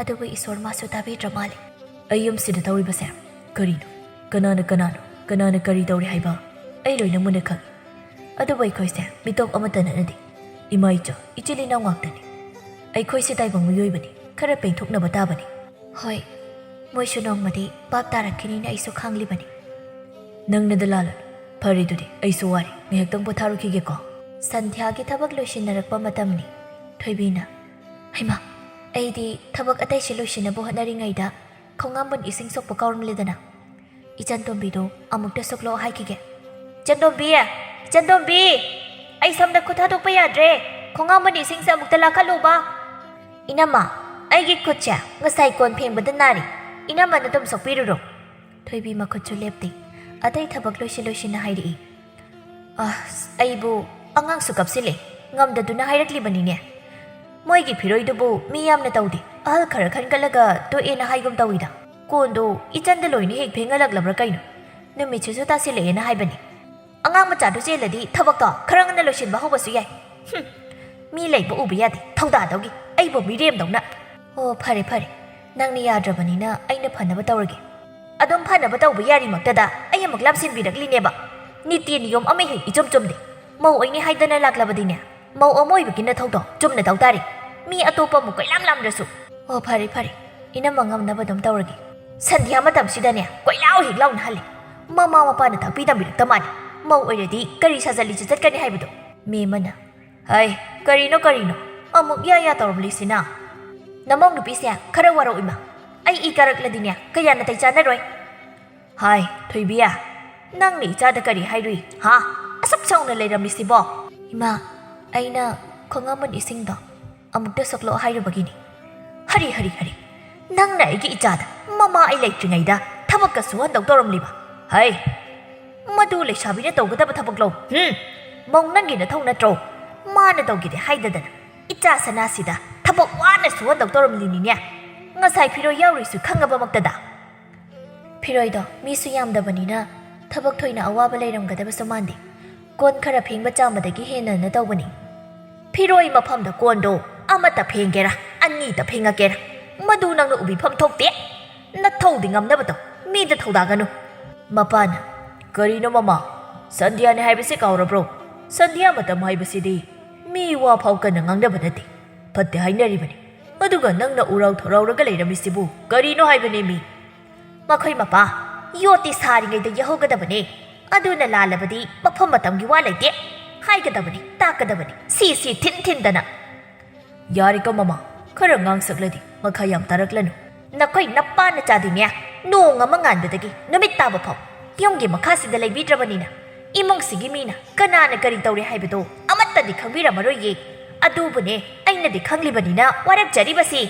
ꯑꯗꯨꯕꯨ ꯏꯁꯣꯔ ꯃꯥꯁꯨ ꯇꯥꯕꯤꯗ꯭ꯔ ꯃꯥꯜꯂꯦ꯫ ꯑꯩ ꯌꯨꯝꯁꯤꯗ ꯇꯧꯔꯤꯕꯁꯦ ꯀꯔꯤꯅꯣ? ꯀꯅꯥꯅ ꯀꯅꯥꯅꯣ? ꯀꯅꯥꯅ ꯀꯔꯤ ꯇꯧꯔꯤ ꯍꯥꯏꯕ ꯑꯩ ꯂꯣꯏꯅ ꯃꯨꯟꯅ ꯈꯪꯏ꯫ ꯑꯗꯨꯕꯨ ꯑꯩꯈꯣꯏꯁꯦ ꯃꯤꯇꯣꯞ ꯑꯃꯠꯇ ꯅꯠꯅꯗꯦ꯫ ꯏꯃꯥ ꯏꯆꯥ, ꯏꯆꯤꯜ ꯏꯅꯥꯎ ꯉꯥꯛꯇꯅꯤ꯫ ꯑꯩꯈꯣꯏꯁꯦ ꯇꯥꯏꯕꯪ ꯃꯤꯑꯣꯏꯕꯅꯤ, ꯈꯔ ꯄꯦꯟꯊꯣꯛꯅꯕ ꯇꯥꯕꯅꯤ꯫ ꯍꯣꯏ, ꯃꯣꯏꯁꯨ ꯅꯣꯡꯃꯗꯤ ꯚꯥꯞ ꯇꯥꯔꯛꯈꯤꯅꯤꯅ ꯑꯩꯁꯨ ꯈꯪꯂꯤꯕꯅꯤ꯫ ꯅꯪꯅꯗ ꯂꯥꯜꯂꯅꯨ꯫ ꯐꯔꯦ, ꯑꯗꯨꯗꯤ ꯑꯩꯁꯨ ꯋꯥꯔꯦ, ꯉꯥꯏꯍꯥꯛꯇꯪ ꯄꯣꯊꯥꯔꯨꯈꯤꯒꯦꯀꯣ꯫ ꯁꯟꯙ꯭ꯌꯥꯒꯤ ꯊꯕꯛ ꯂꯣꯏꯁꯤꯟꯅꯔꯛꯄ ꯃꯇꯝꯅꯤ꯫ ꯊꯣꯏꯕꯤꯅ, "ꯍꯩꯃꯥ, ꯑꯩꯗꯤ ꯊꯕꯛ ꯑꯇꯩꯁꯦ ꯂꯣꯏꯁꯤꯟꯅꯕ ꯍꯣꯠꯅꯔꯤꯉꯩꯗ ꯈꯣꯡꯉꯥꯝꯕꯟ ꯏꯁꯤꯡ ꯁꯣꯛꯄ ꯀꯥꯎꯔꯝꯂꯦꯗꯅ꯫ ꯏꯆꯟ ꯇꯣꯝꯕꯤꯗꯣ ꯑꯃꯨꯛꯇ ꯁꯣꯛꯂꯛꯑꯣ ꯍꯥꯏꯈꯤꯒꯦ꯫" "ꯏꯆꯟ ꯇꯣꯝꯕꯤ! ꯏꯆꯟ ꯇꯣꯝꯕꯤ! ꯑꯩ ꯁꯝꯗ ꯈꯨꯠ ꯊꯥꯗꯣꯛꯄ ꯌꯥꯗ꯭ꯔꯦ꯫ ꯈꯣꯡꯉꯥꯝꯕꯟ ꯏꯁꯤꯡꯁꯦ ꯑꯃꯨꯛꯇ ꯂꯥꯛꯈꯠꯂꯨꯕ꯫" "ꯏꯅꯝꯃ, ꯑꯩꯒꯤ ꯈꯨꯠꯁꯦ ꯉꯁꯥꯏ ꯀꯣꯟ ꯐꯦꯡꯕꯗ ꯅꯥꯔꯤ꯫ ꯏꯅꯝꯃꯅ ꯑꯗꯨꯝ ꯁꯣꯛꯄꯤꯔꯨꯔꯣ꯫" ꯊꯣꯏꯕꯤ ꯃꯈꯨꯠꯁꯨ ꯂꯦꯞꯇꯦ꯫ ꯑꯇꯩ ꯊꯕꯛ ꯂꯣꯏꯁꯤꯟ ꯂꯣꯏꯁꯤꯟꯅ ꯍꯥꯏꯔꯛꯏ꯫ "ꯑꯁ, ꯑꯩꯕꯨ ꯑꯉꯥꯡꯁꯨ ꯀꯞꯁꯤꯜꯂꯦ, ꯉꯝꯗꯗꯨꯅ ꯍꯥꯏꯔꯛꯂꯤꯕꯅꯤꯅꯦ꯫ ꯃꯣꯏꯒꯤ ꯐꯤꯔꯣꯏꯗꯨꯕꯨ ꯃꯤ ꯌꯥꯝꯅ ꯇꯧꯗꯦ, ꯑꯍꯜ ꯈꯔ ꯈꯟꯒꯠꯂꯒ ꯇꯣꯛꯑꯦꯅ ꯍꯥꯏꯒꯨꯝ ꯇꯧꯏꯗ꯫ ꯀꯣꯟꯗꯣ ꯏꯆꯟꯗ ꯂꯣꯏꯅ ꯍꯦꯛ ꯐꯦꯡꯍꯜꯂꯛꯂꯕ꯭ꯔꯥ ꯀꯩꯅꯣ? ꯅꯨꯃꯤꯠꯁꯤꯁꯨ ꯇꯥꯁꯤꯜꯂꯛꯑꯦꯅ ꯍꯥꯏꯕꯅꯤ꯫ ꯑꯉꯥꯡ ꯃꯆꯥꯗꯨ ꯆꯦꯜꯂꯗꯤ ꯊꯕꯛꯇꯣ ꯈꯔ ꯉꯟꯅ ꯂꯣꯏꯁꯤꯟꯕ ꯍꯧꯕꯁꯨ ꯌꯥꯏ꯫ ꯍꯨꯝ, ꯃꯤ ꯂꯩꯕ ꯎꯕ ꯌꯥꯗꯦ, ꯊꯧꯗꯥꯗꯧꯒꯤ꯫ ꯑꯩꯕꯨ ꯃꯤꯔꯦꯝꯗꯧꯅ꯫ ꯑꯣ, ꯐꯔꯦ, ꯐꯔꯦ, ꯅꯪꯅ ꯌꯥꯗ꯭ꯔꯕꯅꯤꯅ ꯑꯩꯅ ꯐꯅꯕ ꯇꯧꯔꯒꯦ꯫" ꯑꯗꯨꯝ ꯐꯅꯕ ꯇꯧꯕ ꯌꯥꯔꯤꯃꯛꯇꯗ ꯑꯩ ꯑꯃꯨꯛ ꯂꯥꯝꯁꯤꯟꯕꯤꯔꯛꯂꯤꯅꯦꯕ꯫ ꯅꯤꯇꯤ ꯅꯤꯌꯣꯝ ꯑꯃ ꯍꯦꯛ ꯏꯆꯨꯝ ꯆꯨꯝꯗꯦ꯫ ꯃꯧ ꯑꯣꯏꯅꯤ ꯍꯥꯏꯗꯅ ꯂꯥꯛꯂꯕꯗꯤꯅꯦ, ꯃꯧ ꯑꯃ ꯑꯣꯏꯕꯒꯤ ꯅꯊꯧꯗꯣ ꯆꯨꯝꯅ ꯇꯧ ꯇꯥꯔꯦ꯫ ꯃꯤ ꯑꯇꯣꯞꯄ ꯑꯃꯨꯛ ꯀꯣꯏꯂꯥꯝ ꯂꯥꯝꯗ꯭ꯔꯁꯨ꯫ ꯑꯣ, ꯐꯔꯦ, ꯐꯔꯦ, ꯏꯅꯝꯃ ꯉꯝꯅꯕ ꯑꯗꯨꯝ ꯇꯧꯔꯒꯦ꯫ ꯁꯟꯙ꯭ꯌꯥ ꯃꯇꯝꯁꯤꯗꯅꯦ ꯀꯣꯏꯂꯥꯎ ꯍꯦꯛ ꯂꯥꯎꯅꯍꯜꯂꯦ꯫ ꯃꯃꯥ ꯃꯄꯥꯅ ꯇꯥꯛꯄꯤ ꯇꯝꯕꯤꯔꯛꯇ ꯃꯥꯜꯂꯦ꯫ ꯃꯧ ꯑꯣꯏꯔꯗꯤ ꯀꯔꯤ ꯁꯥꯖꯠ ꯂꯤꯆꯠ ꯆꯠꯀꯅꯤ ꯍꯥꯏꯕꯗꯣ꯫ ꯃꯦꯝꯃꯅ, "ꯍꯩ, ꯀꯔꯤꯅꯣ, ꯀꯔꯤꯅꯣ? ꯑꯃꯨꯛ ꯌꯥ ꯌꯥ ꯇꯧꯔꯝꯂꯤꯁꯤꯅ?" "ꯅꯃꯧ ꯅꯨꯄꯤꯁꯦ ꯈꯔ ꯋꯥꯔꯧ ꯏꯃꯥ꯫ ꯑꯩ ꯏ ꯀꯥꯔꯛꯂꯗꯤꯅꯦ ꯀꯌꯥ ꯅꯥꯇꯩ ꯆꯥꯅꯔꯣꯏ꯫" "ꯍꯥꯏ, ꯊꯣꯏꯕꯤ, ꯅꯪꯅ ꯏꯆꯥꯗ ꯀꯔꯤ ꯍꯥꯏꯔꯨꯏ, ꯍꯥ? ꯑꯁꯨꯛ ꯁꯥꯎꯅ ꯂꯩꯔꯝꯂꯤꯁꯤꯕꯣ?" "ꯏꯃꯥ, ꯑꯩꯅ ꯈꯣꯡꯉꯥꯝꯕꯟ ꯏꯁꯤꯡꯗꯣ ꯑꯃꯨꯛꯇ ꯁꯣꯛꯂꯛꯑꯣ ꯍꯥꯏꯔꯨꯕꯒꯤꯅꯤ꯫" "ꯍꯔꯤ, ꯍꯔꯤ, ꯍꯔꯤ꯫ ꯅꯪꯅ ꯑꯩꯒꯤ ꯏꯆꯥꯗ ꯃꯃꯥ ꯑꯩ ꯂꯩꯇ꯭ꯔꯤꯉꯩꯗ ꯊꯕꯛꯀ ꯁꯨꯍꯟꯗꯧ ꯇꯧꯔꯝꯂꯤꯕ? ꯍꯩ! ꯃꯗꯨ ꯂꯩꯁꯥꯕꯤꯅ ꯇꯧꯒꯗꯕ ꯊꯕꯛꯂꯣ? ꯍꯨꯝ! ꯃꯧ ꯅꯪꯒꯤ ꯅꯊꯧ ꯅꯠꯇ꯭ꯔꯣ? ꯃꯥꯅ ꯇꯧꯒꯦꯗꯤ ꯍꯥꯏꯗꯗꯅ ꯏꯆꯥ ꯁꯅꯥꯁꯤꯗ ꯊꯕꯛ ꯋꯥꯅ ꯁꯨꯍꯟꯗꯧ ꯇꯧꯔꯝꯂꯤꯅꯤꯅꯦ꯫ ꯉꯁꯥꯏ ꯐꯤꯔꯣꯏ ꯌꯥꯎꯔꯨꯏꯁꯨ ꯈꯪꯉꯕꯃꯛꯇꯗ꯫ ꯐꯤꯔꯣꯏꯗꯣ ꯃꯤꯁꯨ ꯌꯥꯝꯗꯕꯅꯤꯅ ꯊꯕꯛ ꯊꯣꯏꯅ ꯑꯋꯥꯕ ꯂꯩꯔꯝꯒꯗꯕꯁꯨ ꯃꯥꯟꯗꯦ꯫ ꯀꯣꯟ ꯈꯔ ꯐꯦꯡꯕ ꯆꯥꯝꯕꯗꯒꯤ ꯍꯦꯟꯅꯅ ꯇꯧꯕꯅꯤ꯫ ꯐꯤꯔꯣꯏ ꯃꯐꯝꯗ ꯀꯣꯟꯗꯣ ꯑꯃꯠꯇ ꯐꯦꯡꯒꯦꯔꯥ, ꯑꯅꯤꯇ ꯐꯦꯡꯉꯛꯀꯦꯔꯥ, ꯃꯗꯨ ꯅꯪꯅ ꯎꯕꯤꯐꯝ ꯊꯣꯛꯇꯦ꯫ ꯅꯊꯧꯗꯤ ꯉꯝꯅꯕꯗꯣ ꯃꯤꯗ ꯊꯧꯗꯥꯒꯅꯨ꯫ ꯃꯄꯥꯅ, "ꯀꯔꯤꯅꯣ ꯃꯃꯥ? ꯁꯟꯙ꯭ꯌꯥꯅꯤ ꯍꯥꯏꯕꯁꯤ ꯀꯥꯎꯔꯕ꯭ꯔꯣ? ꯁꯟꯙ꯭ꯌꯥ ꯃꯇꯝ ꯍꯥꯏꯕꯁꯤꯗꯤ ꯃꯤ ꯋꯥ ꯐꯥꯎ ꯀꯟꯅ ꯉꯥꯡꯅꯕ ꯅꯠꯇꯦ꯫ ꯐꯠꯇꯦ ꯍꯥꯏꯅꯔꯤꯕꯅꯤ꯫ ꯑꯗꯨꯒ ꯅꯪꯅ ꯎꯔꯥꯎ ꯊꯔꯥꯎꯔꯒ ꯂꯩꯔꯝꯃꯤꯁꯤꯕꯨ ꯀꯔꯤꯅꯣ ꯍꯥꯏꯕꯅꯦ ꯃꯤ?" ꯃꯈꯣꯏ ꯃꯄꯥ, ꯌꯣꯠꯇꯤ ꯁꯥꯔꯤꯉꯩꯗ ꯌꯧꯍꯧꯒꯗꯕꯅꯦ꯫ ꯑꯗꯨꯅ ꯂꯥꯜꯂꯕꯗꯤ ꯃꯐꯝ ꯃꯇꯝꯒꯤ ꯋꯥ ꯂꯩꯇꯦ꯫ ꯍꯥꯏꯒꯗꯕꯅꯤ, ꯇꯥꯛꯀꯗꯕꯅꯤ, ꯁꯤ ꯁꯤ ꯊꯤꯟ ꯊꯤꯟꯗꯅ꯫ ꯌꯥꯔꯦꯀꯣ ꯃꯃꯥ, ꯈꯔ ꯉꯥꯡꯁꯛꯂꯗꯤ ꯃꯈꯥ ꯌꯥꯝ ꯇꯥꯔꯛꯂꯅꯨ꯫ ꯅꯈꯣꯏ ꯅꯄꯥ ꯅꯆꯥꯗꯤꯅꯦ, ꯅꯣꯡ ꯑꯃ ꯉꯥꯟꯕꯗꯒꯤ ꯅꯨꯃꯤꯠ ꯇꯥꯕ ꯐꯥꯎ ꯌꯨꯝꯒꯤ ꯃꯈꯥꯁꯤꯗ ꯂꯩꯕꯤꯗ꯭ꯔꯕꯅꯤꯅ, ꯏꯃꯨꯡꯁꯤꯒꯤ ꯃꯤꯅ ꯀꯅꯥꯅ ꯀꯔꯤ ꯇꯧꯔꯤ ꯍꯥꯏꯕꯗꯣ ꯑꯃꯠꯇꯗꯤ ꯈꯪꯕꯤꯔꯝꯃꯔꯣꯏꯌꯦ꯫ ꯑꯗꯨꯕꯨꯅꯦ, ꯑꯩꯅꯗꯤ ꯈꯪꯂꯤꯕꯅꯤꯅ ꯋꯥꯔꯛꯆꯔꯤꯕꯁꯤ꯫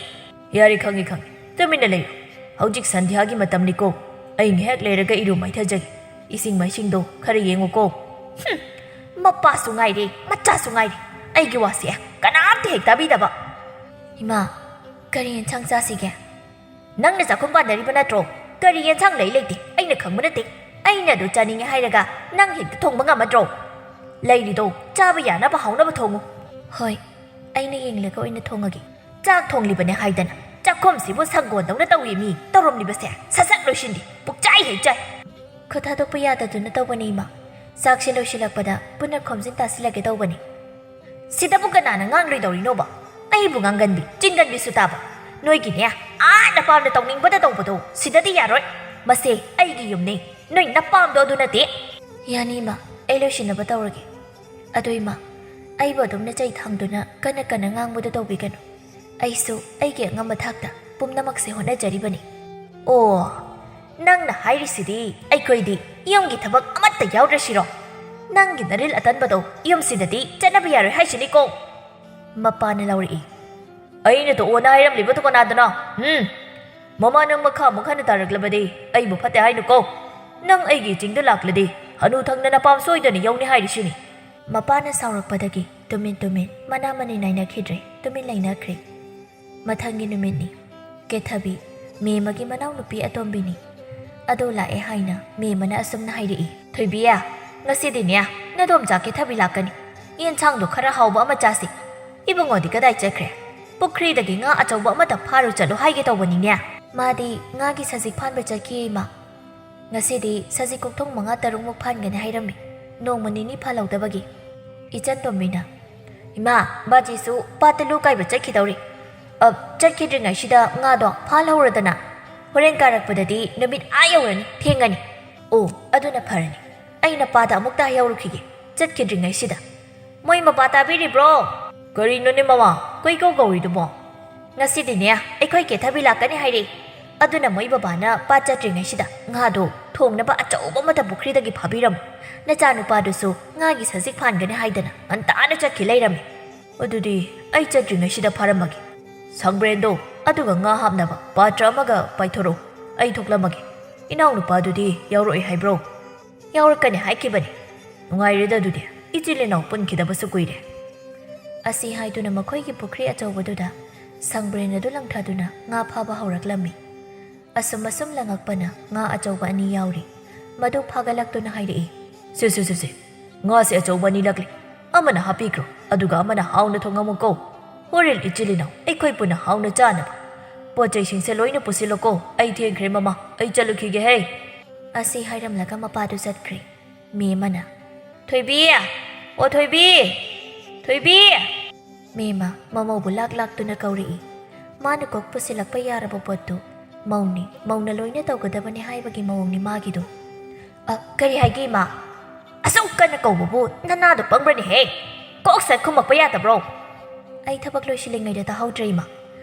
ꯌꯥꯔꯦ, ꯈꯪꯉꯤ, ꯈꯪꯉꯤ꯫ ꯇꯨꯃꯤꯟꯅ ꯂꯩꯌꯨ꯫ ꯍꯧꯖꯤꯛ ꯁꯟꯙ꯭ꯌꯥꯒꯤ ꯃꯇꯝꯅꯤꯀꯣ꯫ ꯑꯩ ꯉꯥꯏꯍꯥꯛ ꯂꯩꯔꯒ ꯏꯔꯨ ꯃꯥꯏꯊꯖꯒꯦ꯫ ꯏꯁꯤꯡ ꯃꯥꯏꯁꯤꯡꯗꯣ ꯈꯔ ꯌꯦꯡꯉꯨꯀꯣ꯫ ꯍꯨꯝ, ꯃꯄꯥꯁꯨ ꯉꯥꯏꯔꯦ, ꯃꯆꯥꯁꯨ ꯉꯥꯏꯔꯦ꯫ ꯑꯩꯒꯤ ꯋꯥꯁꯦ ꯀꯅꯥꯝꯇ ꯍꯦꯛ ꯇꯥꯕꯤꯗꯕ꯫ ꯏꯃꯥ, ꯀꯔꯤ ꯌꯦꯟꯁꯥꯡ ꯆꯥꯁꯤꯒꯦ? ꯅꯪꯅ ꯆꯥꯛꯈꯨꯝ ꯄꯥꯟꯅꯔꯤꯕ ꯅꯠꯇ꯭ꯔꯣ? ꯀꯔꯤ ꯌꯦꯟꯁꯥꯡ ꯂꯩ ꯂꯩꯇꯦ ꯑꯩꯅ ꯈꯪꯕ ꯅꯠꯇꯦ꯫ ꯑꯩꯅ ꯑꯗꯨ ꯆꯥꯅꯤꯡꯉꯦ ꯍꯥꯏꯔꯒ ꯅꯪ ꯍꯦꯛꯇ ꯊꯣꯡꯕ ꯉꯝꯃꯗ꯭ꯔꯣ? ꯂꯩꯔꯤꯗꯣ ꯆꯥꯕ ꯌꯥꯅꯕ ꯍꯥꯎꯅꯕ ꯊꯣꯡꯉꯨ꯫ ꯍꯣꯏ, ꯑꯩꯅ ꯌꯦꯡꯂꯒ ꯑꯣꯏꯅ ꯊꯣꯡꯉꯒꯦ꯫ ꯆꯥꯛ ꯊꯣꯡꯂꯤꯕꯅꯦ ꯍꯥꯏꯗꯅ ꯆꯥꯛꯈꯨꯝꯁꯤꯕꯨ ꯁꯪꯒꯣꯟꯗꯧꯅ ꯇꯧꯏ ꯃꯤ꯫ ꯇꯧꯔꯝꯂꯤꯕꯁꯦ ꯁꯠ ꯁꯠ ꯂꯣꯏꯁꯤꯟꯗꯦ꯫ ꯄꯨꯛꯆꯥꯏ ꯍꯦꯛ ꯆꯥꯏ꯫ ꯈꯨꯠ ꯊꯥꯗꯣꯛꯄ ꯌꯥꯗꯗꯨꯅ ꯇꯧꯕꯅꯦ ꯏꯃꯥ꯫ ꯆꯥꯛꯁꯦ ꯂꯣꯏꯁꯤꯜꯂꯛꯄꯗ ꯄꯨꯟꯅ ꯈꯣꯝꯖꯤꯟ ꯇꯥꯁꯤꯜꯂꯒꯦ ꯇꯧꯕꯅꯤ꯫ ꯁꯤꯗꯕꯨ ꯀꯅꯥꯅ ꯉꯥꯡꯂꯣꯏꯗꯧꯔꯤꯅꯣꯕ? ꯑꯩꯕꯨ ꯉꯥꯡꯒꯟꯕꯤ, ꯆꯤꯡꯒꯟꯕꯤꯁꯨ ꯇꯥꯕ꯫ ꯅꯣꯏꯒꯤꯅꯦ, ꯑꯥ ꯅꯄꯥꯝꯅ ꯇꯧꯅꯤꯡꯕꯗ ꯇꯧꯕꯗꯣ ꯁꯤꯗꯗꯤ ꯌꯥꯔꯣꯏ꯫ ꯃꯁꯦ ꯑꯩꯒꯤ ꯌꯨꯝꯅꯤ, ꯅꯣꯏ ꯅꯄꯥꯝꯗꯣ ꯑꯗꯨ ꯅꯠꯇꯦ꯫ ꯌꯥꯅꯤ ꯏꯃꯥ, ꯑꯩ ꯂꯣꯏꯁꯤꯟꯅꯕ ꯇꯧꯔꯒꯦ꯫ ꯑꯗꯣ ꯏꯃꯥ, ꯑꯩꯕꯨ ꯑꯗꯨꯝꯅ ꯆꯩ ꯊꯥꯡꯗꯨꯅ ꯀꯟꯅ ꯀꯟꯅ ꯉꯥꯡꯕꯗꯣ ꯇꯧꯕꯤꯒꯅꯨ꯫ ꯑꯩꯁꯨ ꯑꯩꯒꯤ ꯑꯉꯝꯕ ꯊꯥꯛꯇ ꯄꯨꯝꯅꯃꯛꯁꯦ ꯍꯣꯠꯅꯖꯔꯤꯕꯅꯤ꯫ ꯑꯣ, ꯅꯪꯅ ꯍꯥꯏꯔꯤꯁꯤꯗꯤ ꯑꯩꯈꯣꯏꯗꯤ ꯌꯨꯝꯒꯤ ꯊꯕꯛ ꯑꯃꯠꯇ ꯌꯥꯎꯗ꯭ꯔꯁꯤꯔꯣ? ꯅꯪꯒꯤ ꯅꯔꯤꯜ ꯑꯇꯟꯕꯗꯣ ꯌꯨꯝꯁꯤꯗꯗꯤ ꯆꯠꯅꯕ ꯌꯥꯔꯣꯏ ꯍꯥꯏꯁꯤꯅꯤꯀꯣ꯫ ꯃꯄꯥꯅ ꯂꯥꯎꯔꯛꯏ꯫ ꯑꯩꯅ ꯇꯣꯛꯑꯣꯅ ꯍꯥꯏꯔꯝꯂꯤꯕꯗꯨ ꯀꯅꯥꯗꯅꯣ? ꯎꯝ, "ꯃꯃꯥ, ꯅꯪ ꯃꯈꯥ ꯑꯃꯨꯛ ꯍꯟꯅ ꯇꯥꯔꯛꯂꯕꯗꯤ ꯑꯩꯕꯨ ꯐꯠꯇꯦ ꯍꯥꯏꯅꯨꯀꯣ꯫ ꯅꯪ ꯑꯩꯒꯤ ꯆꯤꯡꯗ ꯂꯥꯛꯂꯗꯤ ꯍꯅꯨ ꯊꯪꯅ ꯅꯄꯥꯝ ꯁꯣꯏꯗꯅ ꯌꯧꯅꯤ ꯍꯥꯏꯔꯤꯁꯤꯅꯤ꯫" ꯃꯄꯥꯅ ꯁꯥꯎꯔꯛꯄꯗꯒꯤ ꯇꯨꯃꯤꯟ ꯇꯨꯃꯤꯟ ꯃꯅꯥ ꯃꯅꯤꯟ ꯅꯥꯏꯅꯈꯤꯗ꯭ꯔꯦ, ꯇꯨꯃꯤꯟ ꯂꯩꯅꯈ꯭ꯔꯦ꯫ ꯃꯊꯪꯒꯤ ꯅꯨꯃꯤꯠꯅꯤ꯫ ꯀꯦꯊꯕꯤ, ꯃꯦꯃꯒꯤ ꯃꯅꯥꯎꯅꯨꯄꯤ ꯑꯇꯣꯝꯕꯤꯅꯤ꯫ ꯑꯗꯨ ꯂꯥꯛꯑꯦ ꯍꯥꯏꯅ ꯃꯦꯃꯅ ꯑꯁꯨꯝꯅ ꯍꯥꯏꯔꯛꯏ, "ꯊꯣꯏꯕꯤ, ꯉꯁꯤꯗꯤꯅꯦ ꯅꯗꯣꯝꯆꯥ ꯀꯦꯊꯕꯤ ꯂꯥꯛꯀꯅꯤ꯫ ꯌꯦꯟꯁꯥꯡꯗꯣ ꯈꯔ ꯍꯥꯎꯕ ꯑꯃ ꯆꯥꯁꯤ꯫ ꯏꯕꯨꯡꯉꯣꯗꯤ ꯀꯗꯥꯏ ꯆꯠꯈ꯭ꯔꯦ? ꯄꯨꯈ꯭ꯔꯤꯗꯒꯤ ꯉꯥ ꯑꯆꯧꯕ ꯑꯃꯇ ꯐꯥꯔꯨ ꯆꯠꯂꯨ ꯍꯥꯏꯒꯦ ꯇꯧꯕꯅꯤꯅꯦ꯫ ꯃꯥꯗꯤ ꯉꯥꯒꯤ ꯁꯖꯤꯛ ꯐꯥꯟꯕ ꯆꯠꯈꯤ, ꯏꯃꯥ꯫ ꯉꯁꯤꯗꯤ ꯁꯖꯤꯛ ꯀꯣꯛꯊꯣꯡ ꯃꯉꯥ ꯇꯔꯨꯛꯃꯨꯛ ꯐꯥꯟꯒꯅꯤ ꯍꯥꯏꯔꯝꯃꯤ꯫ ꯅꯣꯡꯃ ꯅꯤꯅꯤ ꯐꯥꯜꯍꯧꯗꯕꯒꯤ꯫" ꯏꯆꯟ ꯇꯣꯝꯕꯤꯅ, "ꯏꯃꯥ, ꯕꯥꯖꯤꯁꯨ ꯄꯥꯠꯇ ꯂꯨ ꯀꯥꯏꯕ ꯆꯠꯈꯤꯗꯧꯔꯤ꯫ ꯑ, ꯆꯠꯈꯤꯗ꯭ꯔꯤꯉꯩꯁꯤꯗ ꯉꯥꯗꯣ ꯐꯥꯜꯍꯧꯔꯗꯅ꯫ ꯍꯣꯔꯦꯟ ꯀꯥꯔꯛꯄꯗꯗꯤ ꯅꯨꯃꯤꯠ ꯑꯥ ꯌꯧꯔꯅꯤ, ꯊꯦꯡꯉꯅꯤ꯫" "ꯑꯣ, ꯑꯗꯨꯅ ꯐꯔꯅꯤ꯫ ꯑꯩꯅ ꯄꯥꯗ ꯑꯃꯨꯛꯇ ꯍꯥꯏꯍꯧꯔꯨꯈꯤꯒꯦ, ꯆꯠꯈꯤꯗ꯭ꯔꯤꯉꯩꯁꯤꯗ꯫" "ꯃꯣꯏ ꯃꯄꯥ ꯇꯥꯕꯤꯔꯤꯕ꯭ꯔꯣ?" "ꯀꯔꯤꯅꯣꯅꯦ ꯃꯃꯥ, ꯀꯣꯏꯀꯧ ꯀꯧꯔꯤꯗꯨꯕꯣ?" "ꯉꯁꯤꯗꯤꯅꯦ ꯑꯩꯈꯣꯏ ꯀꯦꯊꯕꯤ ꯂꯥꯛꯀꯅꯤ ꯍꯥꯏꯔꯦ꯫ ꯑꯗꯨꯅ ꯃꯣꯏ ꯕꯕꯥꯅ ꯄꯥꯠ ꯆꯠꯇ꯭ꯔꯤꯉꯩꯁꯤꯗ ꯉꯥꯗꯣ ꯊꯣꯡꯅꯕ ꯑꯆꯧꯕ ꯑꯃꯇ ꯄꯨꯈ꯭ꯔꯤꯗꯒꯤ ꯐꯥꯕꯤꯔꯝꯃꯨ꯫ ꯅꯆꯥꯅꯨꯄꯥꯗꯨꯁꯨ ꯉꯥꯒꯤ ꯁꯖꯤꯛ ꯐꯥꯟꯒꯅꯤ ꯍꯥꯏꯗꯅ ꯉꯟꯇꯥꯅ ꯆꯠꯈꯤ ꯂꯩꯔꯝꯃꯤ꯫" "ꯑꯗꯨꯗꯤ ꯑꯩ ꯆꯠꯇ꯭ꯔꯤꯉꯩꯁꯤꯗ ꯐꯥꯔꯝꯃꯒꯦ꯫ ꯁꯪꯕ꯭ꯔꯦꯟꯗꯣ, ꯑꯗꯨꯒ ꯉꯥ ꯍꯥꯞꯅꯕ ꯄꯥꯇ꯭ꯔ ꯑꯃꯒ ꯄꯥꯏꯊꯣꯔꯛꯎ꯫ ꯑꯩ ꯊꯣꯛꯂꯝꯃꯒꯦ꯫ ꯏꯅꯥꯎꯅꯨꯄꯥꯗꯨꯗꯤ ꯌꯥꯎꯔꯛꯑꯣꯏ ꯍꯥꯏꯕ꯭ꯔꯣ?" "ꯌꯥꯎꯔꯛꯀꯅꯤ ꯍꯥꯏꯈꯤꯕꯅꯤ꯫" "ꯅꯨꯡꯉꯥꯏꯔꯦꯗ ꯑꯗꯨꯗꯤ, ꯏꯆꯤꯜ ꯏꯅꯥꯎ ꯄꯨꯟꯈꯤꯗꯕꯁꯨ ꯀꯨꯏꯔꯦ꯫" ꯑꯁꯤ ꯍꯥꯏꯗꯨꯅ ꯃꯈꯣꯏꯒꯤ ꯄꯨꯈ꯭ꯔꯤ ꯑꯆꯧꯕꯗꯨꯗ ꯁꯪꯕ꯭ꯔꯦꯟ ꯑꯗꯨ ꯂꯪꯊꯗꯨꯅ ꯉꯥ ꯐꯥꯕ ꯍꯧꯔꯛꯂꯝꯃꯤ꯫ ꯑꯁꯨꯝ ꯑꯁꯨꯝ ꯂꯪꯉꯛꯄꯅ ꯉꯥ ꯑꯆꯧꯕ ꯑꯅꯤ ꯌꯥꯎꯔꯤ꯫ ꯃꯗꯨ ꯐꯥꯒꯠꯂꯛꯇꯨꯅ ꯍꯥꯏꯔꯛꯏ, "ꯁꯦ, ꯁꯦ, ꯁꯦ, ꯁꯦ, ꯉꯥꯁꯦ ꯑꯆꯧꯕ ꯑꯅꯤ ꯂꯛꯂꯤ꯫ ꯑꯃꯅ ꯍꯥꯞꯄꯤꯈ꯭ꯔꯣ, ꯑꯗꯨꯒ ꯑꯃꯅ ꯍꯥꯎꯅ ꯊꯣꯡꯉꯝꯃꯨꯀꯣ꯫ ꯍꯣꯔꯦꯟ ꯏꯆꯤꯜ ꯏꯅꯥꯎ ꯑꯩꯈꯣꯏ ꯄꯨꯟꯅ ꯍꯥꯎꯅ ꯆꯥꯅꯕ꯫ ꯄꯣꯠ ꯆꯩꯁꯤꯡꯁꯦ ꯂꯣꯏꯅ ꯄꯨꯁꯤꯜꯂꯣꯀꯣ꯫ ꯑꯩ ꯊꯦꯡꯈ꯭ꯔꯦ ꯃꯃꯥ, ꯑꯩ ꯆꯠꯂꯨꯈꯤꯒꯦ ꯍꯦ꯫" ꯑꯁꯤ ꯍꯥꯏꯔꯝꯂꯒ ꯃꯄꯥꯗꯨ ꯆꯠꯈ꯭ꯔꯦ꯫ ꯃꯦꯃꯅ, "ꯊꯣꯏꯕꯤ! ꯑꯣ ꯊꯣꯏꯕꯤ! ꯊꯣꯏꯕꯤ!" ꯃꯦꯃ ꯃꯃꯧꯕꯨ ꯂꯥꯛ ꯂꯥꯛꯇꯨꯅ ꯀꯧꯔꯛꯏ꯫ ꯃꯥꯅ ꯀꯣꯛ ꯄꯨꯁꯤꯜꯂꯛꯄ ꯌꯥꯔꯕ ꯄꯣꯠꯇꯨ ꯃꯧꯅꯤ, ꯃꯧꯅ ꯂꯣꯏꯅ ꯇꯧꯒꯗꯕꯅꯤ ꯍꯥꯏꯕꯒꯤ ꯃꯑꯣꯡꯅꯤ ꯃꯥꯒꯤꯗꯨ꯫ "ꯑ, ꯀꯔꯤ ꯍꯥꯏꯒꯦ, ꯏꯃꯥ? ꯑꯁꯨꯛ ꯀꯟꯅ ꯀꯧꯕꯕꯨ ꯅꯅꯥꯗꯣ ꯄꯪꯕ꯭ꯔꯅꯦꯍꯦ? ꯀꯣꯛ ꯁꯠ ꯈꯨꯝꯃꯛꯄ ꯌꯥꯗꯕ꯭ꯔꯣ?" "ꯑꯩ ꯊꯕꯛ ꯂꯣꯏꯁꯤꯜꯂꯤꯉꯩꯗ ꯇꯥꯍꯧꯗ꯭ꯔꯦ, ꯏꯃꯥ꯫"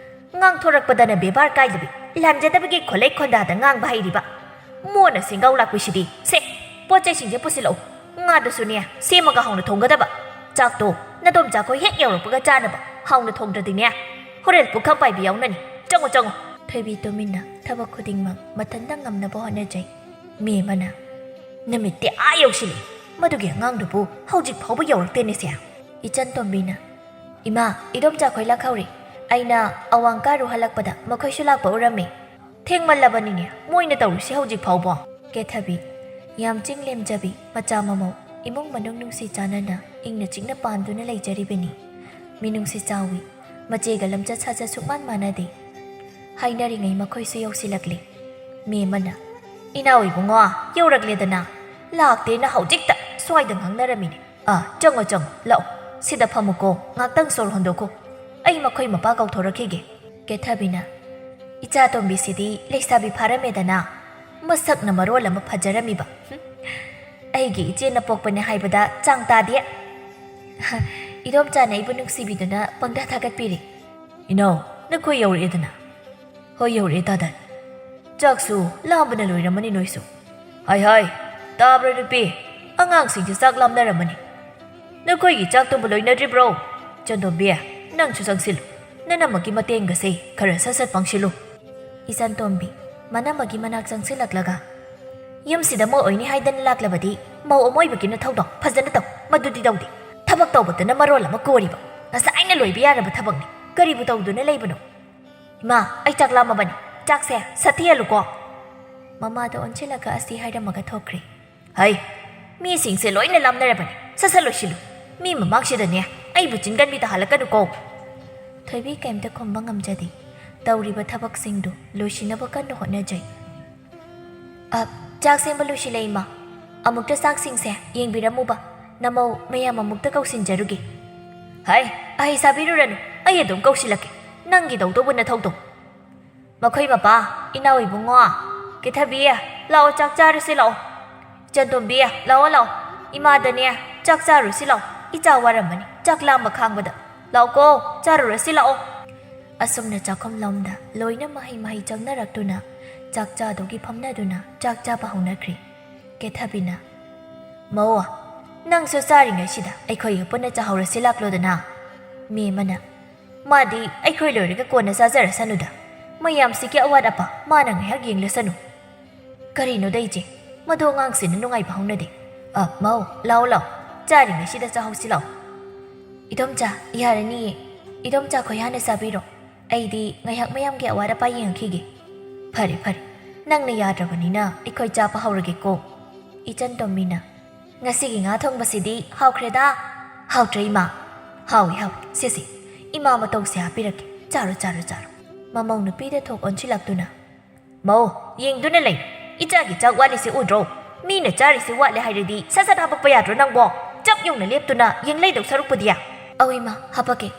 "ꯉꯥꯡꯊꯣꯔꯛꯄꯗꯅ ꯕꯦꯕꯥꯔ ꯀꯥꯏꯗꯕꯤ, ꯂꯥꯟꯖꯗꯕꯒꯤ ꯈꯣꯜꯂꯩ ꯈꯣꯟꯗꯥꯗ ꯉꯥꯡꯕ ꯍꯩꯔꯤꯕ꯫ ꯃꯣꯟꯅ ꯁꯦꯡꯒꯥꯎ ꯂꯥꯛꯄꯤꯁꯤꯗꯤ꯫ ꯁꯦ, ꯄꯣꯠ ꯆꯩꯁꯤꯡꯁꯦ ꯄꯨꯁꯤꯜꯂꯛꯎ꯫ ꯉꯥꯗꯨꯁꯨꯅꯦ, ꯁꯦꯝꯃꯒ ꯍꯥꯎꯅ ꯊꯣꯡꯒꯗꯕ꯫ ꯆꯥꯛꯇꯣ ꯅꯗꯣꯝꯆꯥꯈꯣꯏ ꯍꯦꯛ ꯌꯧꯔꯛꯄꯒ ꯆꯥꯅꯕ꯫ ꯍꯥꯎꯅ ꯊꯣꯡꯗ꯭ꯔꯗꯤꯅꯦ, ꯍꯣꯔꯦꯟ ꯄꯨꯈꯝ ꯄꯥꯏꯕꯤ ꯌꯥꯎꯅꯅꯤ꯫ ꯆꯪꯉꯣ, ꯆꯪꯉꯣ꯫" ꯊꯣꯏꯕꯤ ꯇꯨꯃꯤꯟꯅ ꯊꯕꯛ ꯈꯨꯗꯤꯡꯃꯛ ꯃꯊꯟꯇ ꯉꯝꯅꯕ ꯍꯣꯠꯅꯖꯩ꯫ ꯃꯦꯝꯃꯅ, "ꯅꯨꯃꯤꯠꯇꯤ ꯑꯥ ꯌꯧꯁꯤꯜꯂꯦ, ꯃꯗꯨꯒꯤ ꯑꯉꯥꯡꯗꯨꯕꯨ ꯍꯧꯖꯤꯛ ꯐꯥꯎꯕ ꯌꯧꯔꯛꯇꯦꯅꯦ ꯁꯦ꯫" ꯏꯆꯟ ꯇꯣꯝꯕꯤꯅ, "ꯏꯃꯥ, ꯏꯗꯣꯝꯆꯥ ꯈꯣꯏ ꯂꯥꯛꯍꯧꯔꯦ꯫ ꯑꯩꯅ ꯑꯋꯥꯡ ꯀꯥꯔꯨ ꯍꯜꯂꯛꯄꯗ ꯃꯈꯣꯏꯁꯨ ꯂꯥꯛꯄ ꯎꯔꯝꯃꯤ꯫ ꯊꯦꯡꯃꯜꯂꯕꯅꯤꯅꯦ ꯃꯣꯏꯅ ꯇꯧꯔꯤꯁꯤ ꯍꯧꯖꯤꯛ ꯐꯥꯎꯕ?" ꯀꯦꯊꯕꯤ, ꯌꯥꯝ ꯆꯤꯡ ꯂꯦꯝꯖꯕꯤ ꯃꯆꯥ ꯃꯃꯧ, ꯏꯃꯨꯡ ꯃꯅꯨꯡ ꯅꯨꯡꯁꯤ ꯆꯥꯟꯅꯅ ꯏꯪꯅ ꯆꯤꯛꯅ ꯄꯥꯟꯗꯨꯅ ꯂꯩꯖꯔꯤꯕꯅꯤ꯫ ꯃꯤꯅꯨꯡꯁꯤ ꯆꯥꯎꯏ, ꯃꯆꯦꯒ ꯂꯝꯆꯠ ꯁꯥꯖꯠ ꯁꯨꯛꯃꯥꯟ ꯃꯥꯟꯅꯗꯦ꯫ ꯍꯥꯏꯅꯔꯤꯉꯩ ꯃꯈꯣꯏꯁꯨ ꯌꯧꯁꯤꯜꯂꯛꯂꯦ꯫ ꯃꯦꯝꯃꯅ, "ꯏꯅꯥꯎ ꯏꯕꯨꯡꯉꯣ, ꯌꯧꯔꯛꯂꯦꯗꯅ꯫ ꯂꯥꯛꯇꯦꯅ ꯍꯧꯖꯤꯛꯇ ꯁ꯭ꯋꯥꯏꯗ ꯉꯥꯡꯅꯔꯝꯃꯤꯅꯦ꯫ ꯑꯥ, ꯆꯪꯉꯣ, ꯆꯪꯉꯣ, ꯂꯥꯛꯑꯣ꯫ ꯁꯤꯗ ꯐꯝꯃꯨꯀꯣ, ꯉꯥꯛꯇꯪ ꯁꯣꯔ ꯍꯣꯟꯗꯣꯛꯈꯣ꯫ ꯑꯩ ꯃꯈꯣꯏ ꯃꯄꯥ ꯀꯧꯊꯣꯔꯛꯈꯤꯒꯦ꯫" ꯀꯦꯊꯕꯤꯅ, "ꯏꯆꯥ ꯇꯣꯝꯕꯤꯁꯤꯗꯤ ꯂꯩꯁꯥꯕꯤ ꯐꯥꯔꯝꯃꯦꯗꯅ, ꯃꯁꯛꯅ ꯃꯔꯣꯜ ꯑꯃ ꯐꯖꯔꯝꯃꯤꯕ꯫ ꯍꯨꯝ, ꯑꯩꯒꯤ ꯏꯆꯦꯅ ꯄꯣꯛꯄꯅꯦ ꯍꯥꯏꯕꯗ ꯆꯥꯡ ꯇꯥꯗꯦ꯫" ꯏꯗꯣꯝꯆꯥꯅ ꯑꯩꯕꯨ ꯅꯨꯡꯁꯤꯕꯤꯗꯨꯅ ꯄꯪꯊꯥ ꯊꯥꯒꯠꯄꯤꯔꯤ꯫ "ꯏꯅꯥꯎ, ꯅꯈꯣꯏ ꯌꯧꯔꯛꯑꯦꯗꯅ?" "ꯍꯣꯏ, ꯌꯧꯔꯛꯑꯦ ꯇꯥꯗꯟ꯫ ꯆꯥꯛꯁꯨ ꯂꯥꯝꯕꯅ ꯂꯣꯏꯔꯝꯃꯅꯤ ꯅꯣꯏꯁꯨ꯫" "ꯍꯥꯏ ꯍꯥꯏ, ꯇꯥꯕ꯭ꯔꯥ ꯅꯨꯄꯤ? ꯑꯉꯥꯡꯁꯤꯡꯁꯦ ꯆꯥꯛ ꯂꯥꯝꯅꯔꯝꯃꯅꯤ꯫ ꯅꯈꯣꯏꯒꯤ ꯆꯥꯛꯇꯨꯕꯨ ꯂꯣꯏꯅꯗ꯭ꯔꯤꯕ꯭ꯔꯣ? ꯆꯟꯗꯣꯝꯕꯤ, ꯅꯪꯁꯨ ꯆꯪꯁꯤꯜꯂꯨ꯫ ꯅꯅꯝꯃꯒꯤ ꯃꯇꯦꯡꯒꯁꯦ ꯈꯔ ꯁꯠ ꯁꯠ ꯄꯥꯡꯁꯤꯜꯂꯨ꯫" ꯏꯆꯟꯇꯣꯝꯕꯤ ꯃꯅꯝꯃꯒꯤ ꯃꯅꯥꯛ ꯆꯪꯁꯤꯜꯂꯛꯂꯒ, "ꯌꯨꯝꯁꯤꯗ ꯃꯧ ꯑꯣꯏꯅꯤ ꯍꯥꯏꯗꯅ ꯂꯥꯛꯂꯕꯗꯤ ꯃꯧ ꯑꯃ ꯑꯣꯏꯕꯒꯤ ꯅꯊꯧꯗꯣ ꯐꯖꯅ ꯇꯧ꯫ ꯃꯗꯨꯗꯤ ꯇꯧꯗꯦ꯫ ꯊꯕꯛ ꯇꯧꯕꯗꯅ ꯃꯔꯣꯜ ꯑꯃ ꯀꯣꯔꯤꯕ꯫ ꯉꯁꯥꯏꯅ ꯂꯣꯏꯕ ꯌꯥꯔꯕ ꯊꯕꯛꯅꯤ꯫ ꯀꯔꯤꯕꯨ ꯇꯧꯗꯨꯅ ꯂꯩꯕꯅꯣ?" "ꯏꯃꯥ, ꯑꯩ ꯆꯥꯛ ꯂꯥꯝꯃꯕꯅꯤ꯫ ꯆꯥꯛꯁꯦ ꯁꯠ ꯊꯤꯍꯜꯂꯨꯀꯣ꯫" ꯃꯃꯥꯗ ꯑꯣꯟꯁꯤꯜꯂꯒ ꯑꯁꯤ ꯍꯥꯏꯔꯝꯃꯒ ꯊꯣꯛꯈ꯭ꯔꯦ꯫ "ꯍꯩ, ꯃꯤꯁꯤꯡꯁꯦ ꯂꯣꯏꯅ ꯂꯥꯝꯅꯔꯕꯅꯤ꯫ ꯁꯠ ꯁꯠ ꯂꯣꯏꯁꯤꯜꯂꯨ꯫ ꯃꯤ ꯃꯃꯥꯡꯁꯤꯗꯅꯦ ꯑꯩꯕꯨ ꯆꯤꯟꯒꯟꯕꯤ ꯇꯥꯍꯜꯂꯛꯀꯅꯨꯀꯣ꯫" ꯊꯣꯏꯕꯤ ꯀꯩꯝꯇ ꯈꯨꯝꯕ ꯉꯝꯖꯗꯦ꯫ ꯇꯧꯔꯤꯕ ꯊꯕꯛꯁꯤꯡꯗꯨ ꯂꯣꯏꯁꯤꯟꯅꯕ ꯀꯟꯅ ꯍꯣꯠꯅꯖꯩ꯫ "ꯑ, ꯆꯥꯛ ꯁꯦꯝꯕ ꯂꯣꯏꯁꯤꯜꯂꯦ, ꯏꯃꯥ꯫ ꯑꯃꯨꯛꯇ ꯆꯥꯛꯁꯤꯡꯁꯦ ꯌꯦꯡꯕꯤꯔꯝꯃꯨꯕ꯫ ꯅꯃꯧ ꯃꯌꯥꯝ ꯑꯃꯨꯛꯇ ꯀꯧꯁꯤꯟꯖꯔꯨꯒꯦ꯫" "ꯍꯩ, ꯑꯍꯩ ꯁꯥꯕꯤꯔꯨꯔꯅꯨ꯫ ꯑꯩ ꯑꯗꯨꯝ ꯀꯧꯁꯤꯜꯂꯛꯀꯦ꯫ ꯅꯪꯒꯤ ꯇꯧꯗꯧꯕ ꯅꯊꯧꯗꯣ꯫" "ꯃꯈꯣꯏ ꯃꯄꯥ, ꯏꯅꯥꯎ ꯏꯕꯨꯡꯉꯣ, ꯀꯦꯊꯕꯤ, ꯂꯥꯛꯑꯣ, ꯆꯥꯛ ꯆꯥꯔꯁꯤ ꯂꯥꯛꯑꯣ꯫ ꯏꯆꯟꯇꯣꯝꯕꯤ, ꯂꯥꯛꯑꯣ, ꯂꯥꯛꯑꯣ꯫ ꯏꯃꯥꯗꯅꯦ, ꯆꯥꯛ ꯆꯥꯔꯨꯁꯤ ꯂꯥꯛꯑꯣ꯫ ꯏꯆꯥ ꯋꯥꯔꯝꯃꯅꯤ, ꯆꯥꯛ ꯂꯥꯝꯕ ꯈꯥꯡꯕꯗ꯫ ꯂꯥꯛꯑꯣꯀꯣ, ꯆꯥꯔꯨꯔꯁꯤ ꯂꯥꯛꯑꯣ꯫" ꯑꯁꯨꯝꯅ ꯆꯥꯛꯈꯨꯝꯂꯣꯝꯗ ꯂꯣꯏꯅ ꯃꯍꯩ ꯃꯍꯩ ꯆꯪꯅꯔꯛꯇꯨꯅ ꯆꯥꯛ ꯆꯥꯗꯨꯒꯤ ꯐꯝꯅꯗꯨꯅ ꯆꯥꯛ ꯆꯥꯕ ꯍꯧꯅꯈ꯭ꯔꯦ꯫ ꯀꯦꯊꯕꯤꯅ, "ꯃꯧ, ꯅꯪꯁꯨ ꯆꯥꯔꯤꯉꯩꯁꯤꯗ ꯑꯩꯈꯣꯏꯒ ꯄꯨꯟꯅ ꯆꯥꯍꯧꯔꯁꯤ ꯂꯥꯛꯂꯣꯗꯅ꯫" ꯃꯦꯝꯃꯅ, "ꯃꯥꯗꯤ ꯑꯩꯈꯣꯏ ꯂꯣꯏꯔꯒ ꯀꯣꯟꯅ ꯆꯥꯖꯔꯁꯅꯨꯗ꯫ ꯃꯌꯥꯝꯁꯤꯒꯤ ꯑꯋꯥꯠ ꯑꯄꯥ ꯃꯥꯅ ꯉꯥꯏꯍꯥꯛ ꯌꯦꯡꯂꯁꯅꯨ꯫ ꯀꯔꯤꯅꯣꯗ ꯏꯆꯦ, ꯃꯗꯨ ꯑꯉꯥꯡꯁꯤꯅ ꯅꯨꯡꯉꯥꯏꯕ ꯍꯧꯅꯗꯦ꯫ ꯑ, ꯃꯧ, ꯂꯥꯎ ꯂꯥꯎ, ꯆꯥꯔꯤꯉꯩꯁꯤꯗ ꯆꯥꯍꯧꯁꯤ ꯂꯥꯎ꯫ ꯏꯗꯣꯝꯆꯥ, ꯌꯥꯔꯅꯤꯌꯦ꯫ ꯏꯗꯣꯝꯆꯥ ꯈꯣꯏ ꯍꯥꯟꯅ ꯆꯥꯕꯤꯔꯣ꯫ ꯑꯩꯗꯤ ꯉꯥꯏꯍꯥꯛ ꯃꯌꯥꯝꯒꯤ ꯑꯋꯥꯠ ꯑꯄꯥ ꯌꯦꯡꯉꯛꯈꯤꯒꯦ꯫ ꯐꯔꯦ ꯐꯔꯦ, ꯅꯪꯅ ꯌꯥꯗ꯭ꯔꯕꯅꯤꯅ ꯑꯩꯈꯣꯏ ꯆꯥꯕ ꯍꯧꯔꯒꯦꯀꯣ꯫ ꯏꯆꯟ ꯇꯣꯝꯕꯤꯅ, "ꯉꯁꯤꯒꯤ ꯉꯥ ꯊꯣꯡꯕꯁꯤꯗꯤ ꯍꯥꯎꯈ꯭ꯔꯦꯗ!" "ꯍꯥꯎꯇ꯭ꯔꯦ ꯏꯃꯥ?" "ꯍꯥꯎꯏ ꯍꯥꯎꯏ, ꯁꯦ ꯁꯦ, ꯏꯃꯥ ꯃꯇꯧꯁꯦ ꯍꯥꯞꯄꯤꯔꯛꯀꯦ, ꯆꯥꯔꯣ ꯆꯥꯔꯣ ꯆꯥꯔꯣ꯫" ꯃꯃꯧ ꯅꯨꯄꯤꯗ ꯊꯣꯛ ꯑꯣꯟꯁꯤꯜꯂꯛꯇꯨꯅ, "ꯃꯧ, ꯌꯦꯡꯗꯨꯅ ꯂꯩ꯫ ꯏꯆꯥꯒꯤ ꯆꯥꯛ ꯋꯥꯠꯂꯤꯁꯦ ꯎꯗ꯭ꯔꯣ? ꯃꯤꯅ ꯆꯥꯔꯤꯁꯦ ꯋꯥꯠꯂꯦ ꯍꯥꯏꯔꯗꯤ ꯁꯠ ꯁꯠ ꯍꯥꯄꯛꯄ ꯌꯥꯗ꯭ꯔꯣ ꯅꯪꯕꯣ? ꯆꯞ ꯌꯨꯡꯅ ꯂꯦꯞꯇꯨꯅ ꯌꯦꯡ ꯂꯩꯗꯧ ꯁꯔꯨꯛꯄꯨꯗꯤ꯫" "ꯑꯧ ꯏꯃꯥ, ꯍꯥꯄꯛꯀꯦ꯫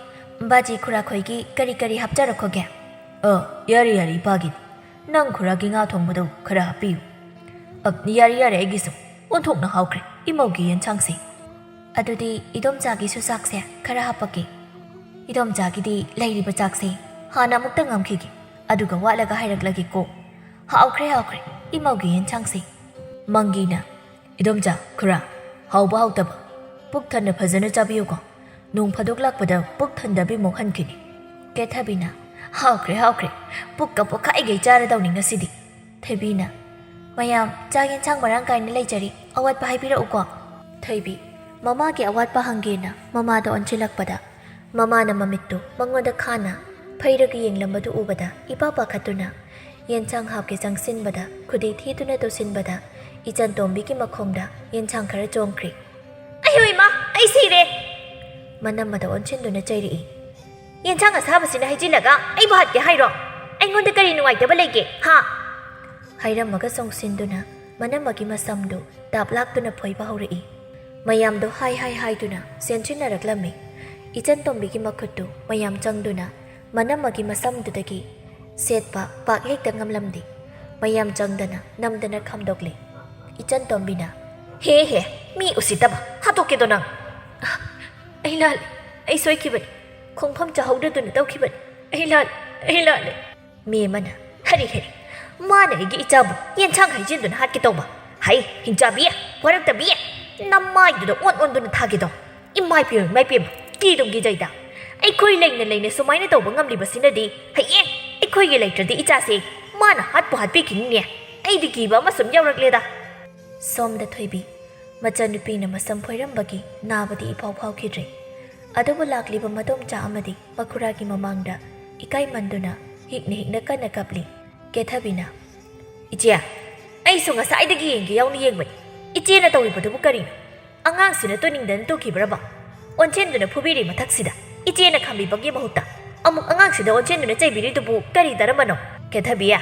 ꯕꯥꯖꯤ, ꯈꯨꯔꯥꯈꯣꯏꯒꯤ ꯀꯔꯤ ꯀꯔꯤ ꯍꯥꯞꯆꯔꯛꯈꯣꯒꯦ?" "ꯑ, ꯌꯥꯔꯦ ꯌꯥꯔꯦ, ꯏꯄꯥꯒꯤꯗꯤ꯫ ꯅꯪ ꯈꯨꯔꯥꯒꯤ ꯉꯥ ꯊꯣꯡꯕꯗꯣ ꯈꯔ ꯍꯥꯞꯄꯤꯌꯨ꯫" "ꯑ, ꯌꯥꯔꯦ ꯌꯥꯔꯦ, ꯑꯩꯒꯤꯁꯨ꯫ ꯑꯣꯟꯊꯣꯛꯅ ꯍꯥꯎꯈ꯭ꯔꯦ ꯏꯃꯧꯒꯤ ꯌꯦꯟꯁꯥꯡꯁꯦ꯫ ꯑꯗꯨꯗꯤ ꯏꯗꯣꯝꯆꯥꯒꯤꯁꯨ ꯆꯥꯛꯁꯦ ꯈꯔ ꯍꯥꯄꯛꯀꯦ꯫ ꯏꯗꯣꯝꯆꯥꯒꯤꯗꯤ ꯂꯩꯔꯤꯕ ꯆꯥꯛꯁꯦ ꯍꯥꯟꯅ ꯑꯃꯨꯛꯇ ꯉꯝꯈꯤꯒꯦ, ꯑꯗꯨꯒ ꯋꯥꯠꯂꯒ ꯍꯥꯏꯔꯛꯂꯒꯦꯀꯣ꯫ ꯍꯥꯎꯈ꯭ꯔꯦ ꯍꯥꯎꯈ꯭ꯔꯦ ꯏꯃꯧꯒꯤ ꯌꯦꯟꯁꯥꯡꯁꯦ꯫" ꯃꯪꯒꯤꯅ, "ꯏꯗꯣꯝꯆꯥ, ꯈꯨꯔꯥ, ꯍꯥꯎꯕ ꯍꯥꯎꯇꯕ ꯄꯨꯛ ꯊꯟꯅ ꯐꯖꯅ ꯆꯥꯕꯤꯌꯨꯀꯣ꯫ ꯅꯣꯡ ꯐꯥꯗꯣꯛ ꯂꯥꯛꯄꯗ ꯄꯨꯛ ꯊꯟꯗꯕꯤꯃꯨꯛ ꯍꯟꯈꯤꯅꯤ꯫" ꯀꯦꯊꯕꯤꯅ, "ꯍꯥꯎꯈ꯭ꯔꯦ ꯍꯥꯎꯈ꯭ꯔꯦ, ꯄꯨꯛꯀ ꯄꯣꯛꯈꯥꯏꯒꯩ ꯆꯥꯔꯗꯧꯅꯤ ꯉꯁꯤꯗꯤ꯫" ꯊꯣꯏꯕꯤꯅ, "ꯃꯌꯥꯝ, ꯆꯥꯛ ꯌꯦꯟꯁꯥꯡ ꯃꯔꯥꯡ ꯀꯥꯏꯅ ꯂꯩꯖꯔꯤ, ꯑꯋꯥꯠꯄ ꯍꯥꯏꯕꯤꯔꯛꯎꯀꯣ꯫" ꯊꯣꯏꯕꯤ, ꯃꯃꯥꯒꯤ ꯑꯋꯥꯠꯄ ꯍꯪꯒꯦꯅ ꯃꯃꯥꯗ ꯑꯣꯟꯁꯤꯜꯂꯛꯄꯗ, ꯃꯃꯥꯅ ꯃꯃꯤꯠꯇꯨ ꯃꯉꯣꯟꯗ ꯈꯥꯅ ꯐꯩꯔꯒ ꯌꯦꯡꯂꯝꯕꯗꯨ ꯎꯕꯗ ꯏꯄꯥ ꯄꯥꯈꯠꯇꯨꯅ ꯌꯦꯟꯁꯥꯡ ꯍꯥꯞꯀꯦ ꯆꯪꯁꯤꯟꯕꯗ, ꯈꯨꯗꯤ ꯊꯤꯗꯨꯅ ꯇꯧꯁꯤꯟꯕꯗ, ꯏꯆꯟ ꯇꯣꯝꯕꯤꯒꯤ ꯃꯈꯣꯡꯗ ꯌꯦꯟꯁꯥꯡ ꯈꯔ ꯆꯣꯡꯈ꯭ꯔꯤ꯫ "ꯑꯌꯣ ꯏꯃꯥ, ꯑꯩ ꯁꯤꯔꯦ!" ꯃꯅꯝꯃꯗ ꯑꯣꯟꯁꯤꯟꯗꯨꯅ ꯆꯩꯔꯛꯏ꯫ "ꯌꯦꯟꯁꯥꯡ ꯑꯁꯥꯕꯁꯤꯅ ꯍꯩꯖꯤꯜꯂꯒ ꯑꯩꯕꯨ ꯍꯥꯠꯀꯦ ꯍꯥꯏꯔꯣ? ꯑꯩꯉꯣꯟꯗ ꯀꯔꯤ ꯅꯨꯡꯉꯥꯏꯇꯕ ꯂꯩꯒꯦ, ꯍꯥ?" ꯍꯥꯏꯔꯝꯃꯒ ꯆꯣꯡꯁꯤꯟꯗꯨꯅ ꯃꯅꯝꯃꯒꯤ ꯃꯁꯝꯗꯨ ꯇꯥꯞ ꯂꯥꯛꯇꯨꯅ ꯐꯣꯏꯕ ꯍꯧꯔꯛꯏ꯫ ꯃꯌꯥꯝꯗꯣ ꯍꯥꯏ ꯍꯥꯏ ꯍꯥꯏꯗꯨꯅ ꯆꯦꯟꯁꯤꯟꯅꯔꯛꯂꯝꯃꯤ꯫ ꯏꯆꯟ ꯇꯣꯝꯕꯤꯒꯤ ꯃꯈꯨꯠꯇꯨ ꯃꯌꯥꯝ ꯆꯪꯗꯨꯅ ꯃꯅꯝꯃꯒꯤ ꯃꯁꯝꯗꯨꯗꯒꯤ ꯁꯦꯠꯄ ꯄꯥꯛ ꯍꯦꯛꯇ ꯉꯝꯂꯝꯗꯦ꯫ ꯃꯌꯥꯝ ꯆꯪꯗꯅ ꯅꯝꯗꯅ ꯈꯥꯝꯗꯣꯛꯂꯦ꯫ ꯏꯆꯟ ꯇꯣꯝꯕꯤꯅ, "ꯍꯦ ꯍꯦ, ꯃꯤ ꯎꯁꯤꯠꯇꯕ, ꯍꯥꯠꯇꯣꯛꯀꯦꯗꯣ ꯅꯪ!" "ꯑ, ꯑꯩ ꯂꯥꯜꯂꯦ, ꯑꯩ ꯁꯣꯏꯈꯤꯕꯅꯤ, ꯈꯣꯡꯐꯝ ꯆꯥꯍꯧꯗꯗꯨꯅ ꯇꯧꯈꯤꯕꯅꯤ, ꯑꯩ ꯂꯥꯜꯂꯦ, ꯑꯩ ꯂꯥꯜꯂꯦ꯫" ꯃꯤ ꯑꯃꯅ, "ꯍꯔꯤ ꯍꯔꯤ, ꯃꯥꯅ ꯑꯩꯒꯤ ꯏꯆꯥꯕꯨ ꯌꯦꯟꯁꯥꯡ ꯍꯩꯖꯤꯟꯗꯨꯅ ꯍꯥꯠꯀꯦ ꯇꯧꯕ? ꯍꯩ, ꯍꯤꯡꯆꯥꯕꯤ, ꯋꯥꯔꯛꯇꯕꯤ, ꯅꯃꯥꯏꯗꯨꯗ ꯑꯣꯟ ꯑꯣꯟꯗꯨꯅ ꯊꯥꯒꯦꯗꯣ꯫ ꯏꯃꯥꯏ ꯄꯦꯝꯃ, ꯏꯃꯥꯏ ꯄꯦꯝꯃ, ꯀꯤꯗꯨꯝ ꯀꯤꯖꯩꯗ꯫ ꯑꯩꯈꯣꯏ ꯂꯩꯅ ꯂꯩꯅ ꯁꯨꯃꯥꯏꯅ ꯇꯧꯕ ꯉꯝꯂꯤꯕꯁꯤꯅꯗꯤ ꯍꯌꯦꯡ ꯑꯩꯈꯣꯏ ꯑꯩꯈꯣꯏꯒꯤ ꯂꯩꯇ꯭ꯔꯗꯤ ꯏꯆꯥꯁꯦ ꯃꯥꯅ ꯍꯥꯠꯄꯨ ꯍꯥꯠꯄꯤꯈꯤꯅꯤꯅꯦ꯫ ꯑꯩꯗꯤ ꯀꯤꯕ ꯑꯃ ꯁꯨꯝ ꯌꯥꯎꯔꯛꯂꯦꯗ꯫ ꯁꯣꯝꯗ ꯊꯣꯏꯕꯤ ꯃꯆꯟꯅꯨꯄꯤꯅ ꯃꯁꯝ ꯐꯣꯏꯔꯝꯕꯒꯤ ꯅꯥꯕꯗꯤ ꯏꯐꯥꯎ ꯐꯥꯎꯈꯤꯗ꯭ꯔꯦ꯫ ꯑꯗꯨꯕꯨ ꯂꯥꯛꯂꯤꯕ ꯃꯗꯣꯝꯆꯥ ꯑꯃꯗꯤ ꯃꯈꯨꯔꯥꯒꯤ ꯃꯃꯥꯡꯗ ꯏꯀꯥꯏꯃꯟꯗꯨꯅ ꯍꯤꯛꯅ ꯍꯤꯛꯅ ꯀꯟꯅ ꯀꯞꯂꯤ꯫ ꯀꯦꯊꯕꯤꯅ, "ꯏꯆꯦ, ꯑꯩꯁꯨ ꯉꯁꯥꯏꯗꯒꯤ ꯌꯦꯡꯒꯦ ꯌꯥꯎꯅ ꯌꯦꯡꯕꯅꯤ꯫ ꯏꯆꯦꯅ ꯇꯧꯔꯤꯕꯗꯨꯕꯨ ꯀꯔꯤꯅꯣ? ꯑꯉꯥꯡꯁꯤꯅ ꯇꯨꯅꯤꯡꯗꯅ ꯇꯣꯛꯈꯤꯕ꯭ꯔꯕ? ꯑꯣꯟꯁꯤꯟꯗꯨꯅ ꯐꯨꯕꯤꯔꯤ ꯃꯊꯛꯁꯤꯗ ꯏꯆꯦꯅ ꯈꯥꯝꯕꯤꯕꯒꯤ ꯃꯍꯨꯠꯇ ꯑꯃꯨꯛ ꯑꯉꯥꯡꯁꯤꯗ ꯑꯣꯟꯁꯤꯟꯗꯨꯅ ꯆꯩꯕꯤꯔꯤꯗꯨꯕꯨ ꯀꯔꯤ ꯇꯔꯝꯕꯅꯣ? ꯀꯦꯊꯕꯤ,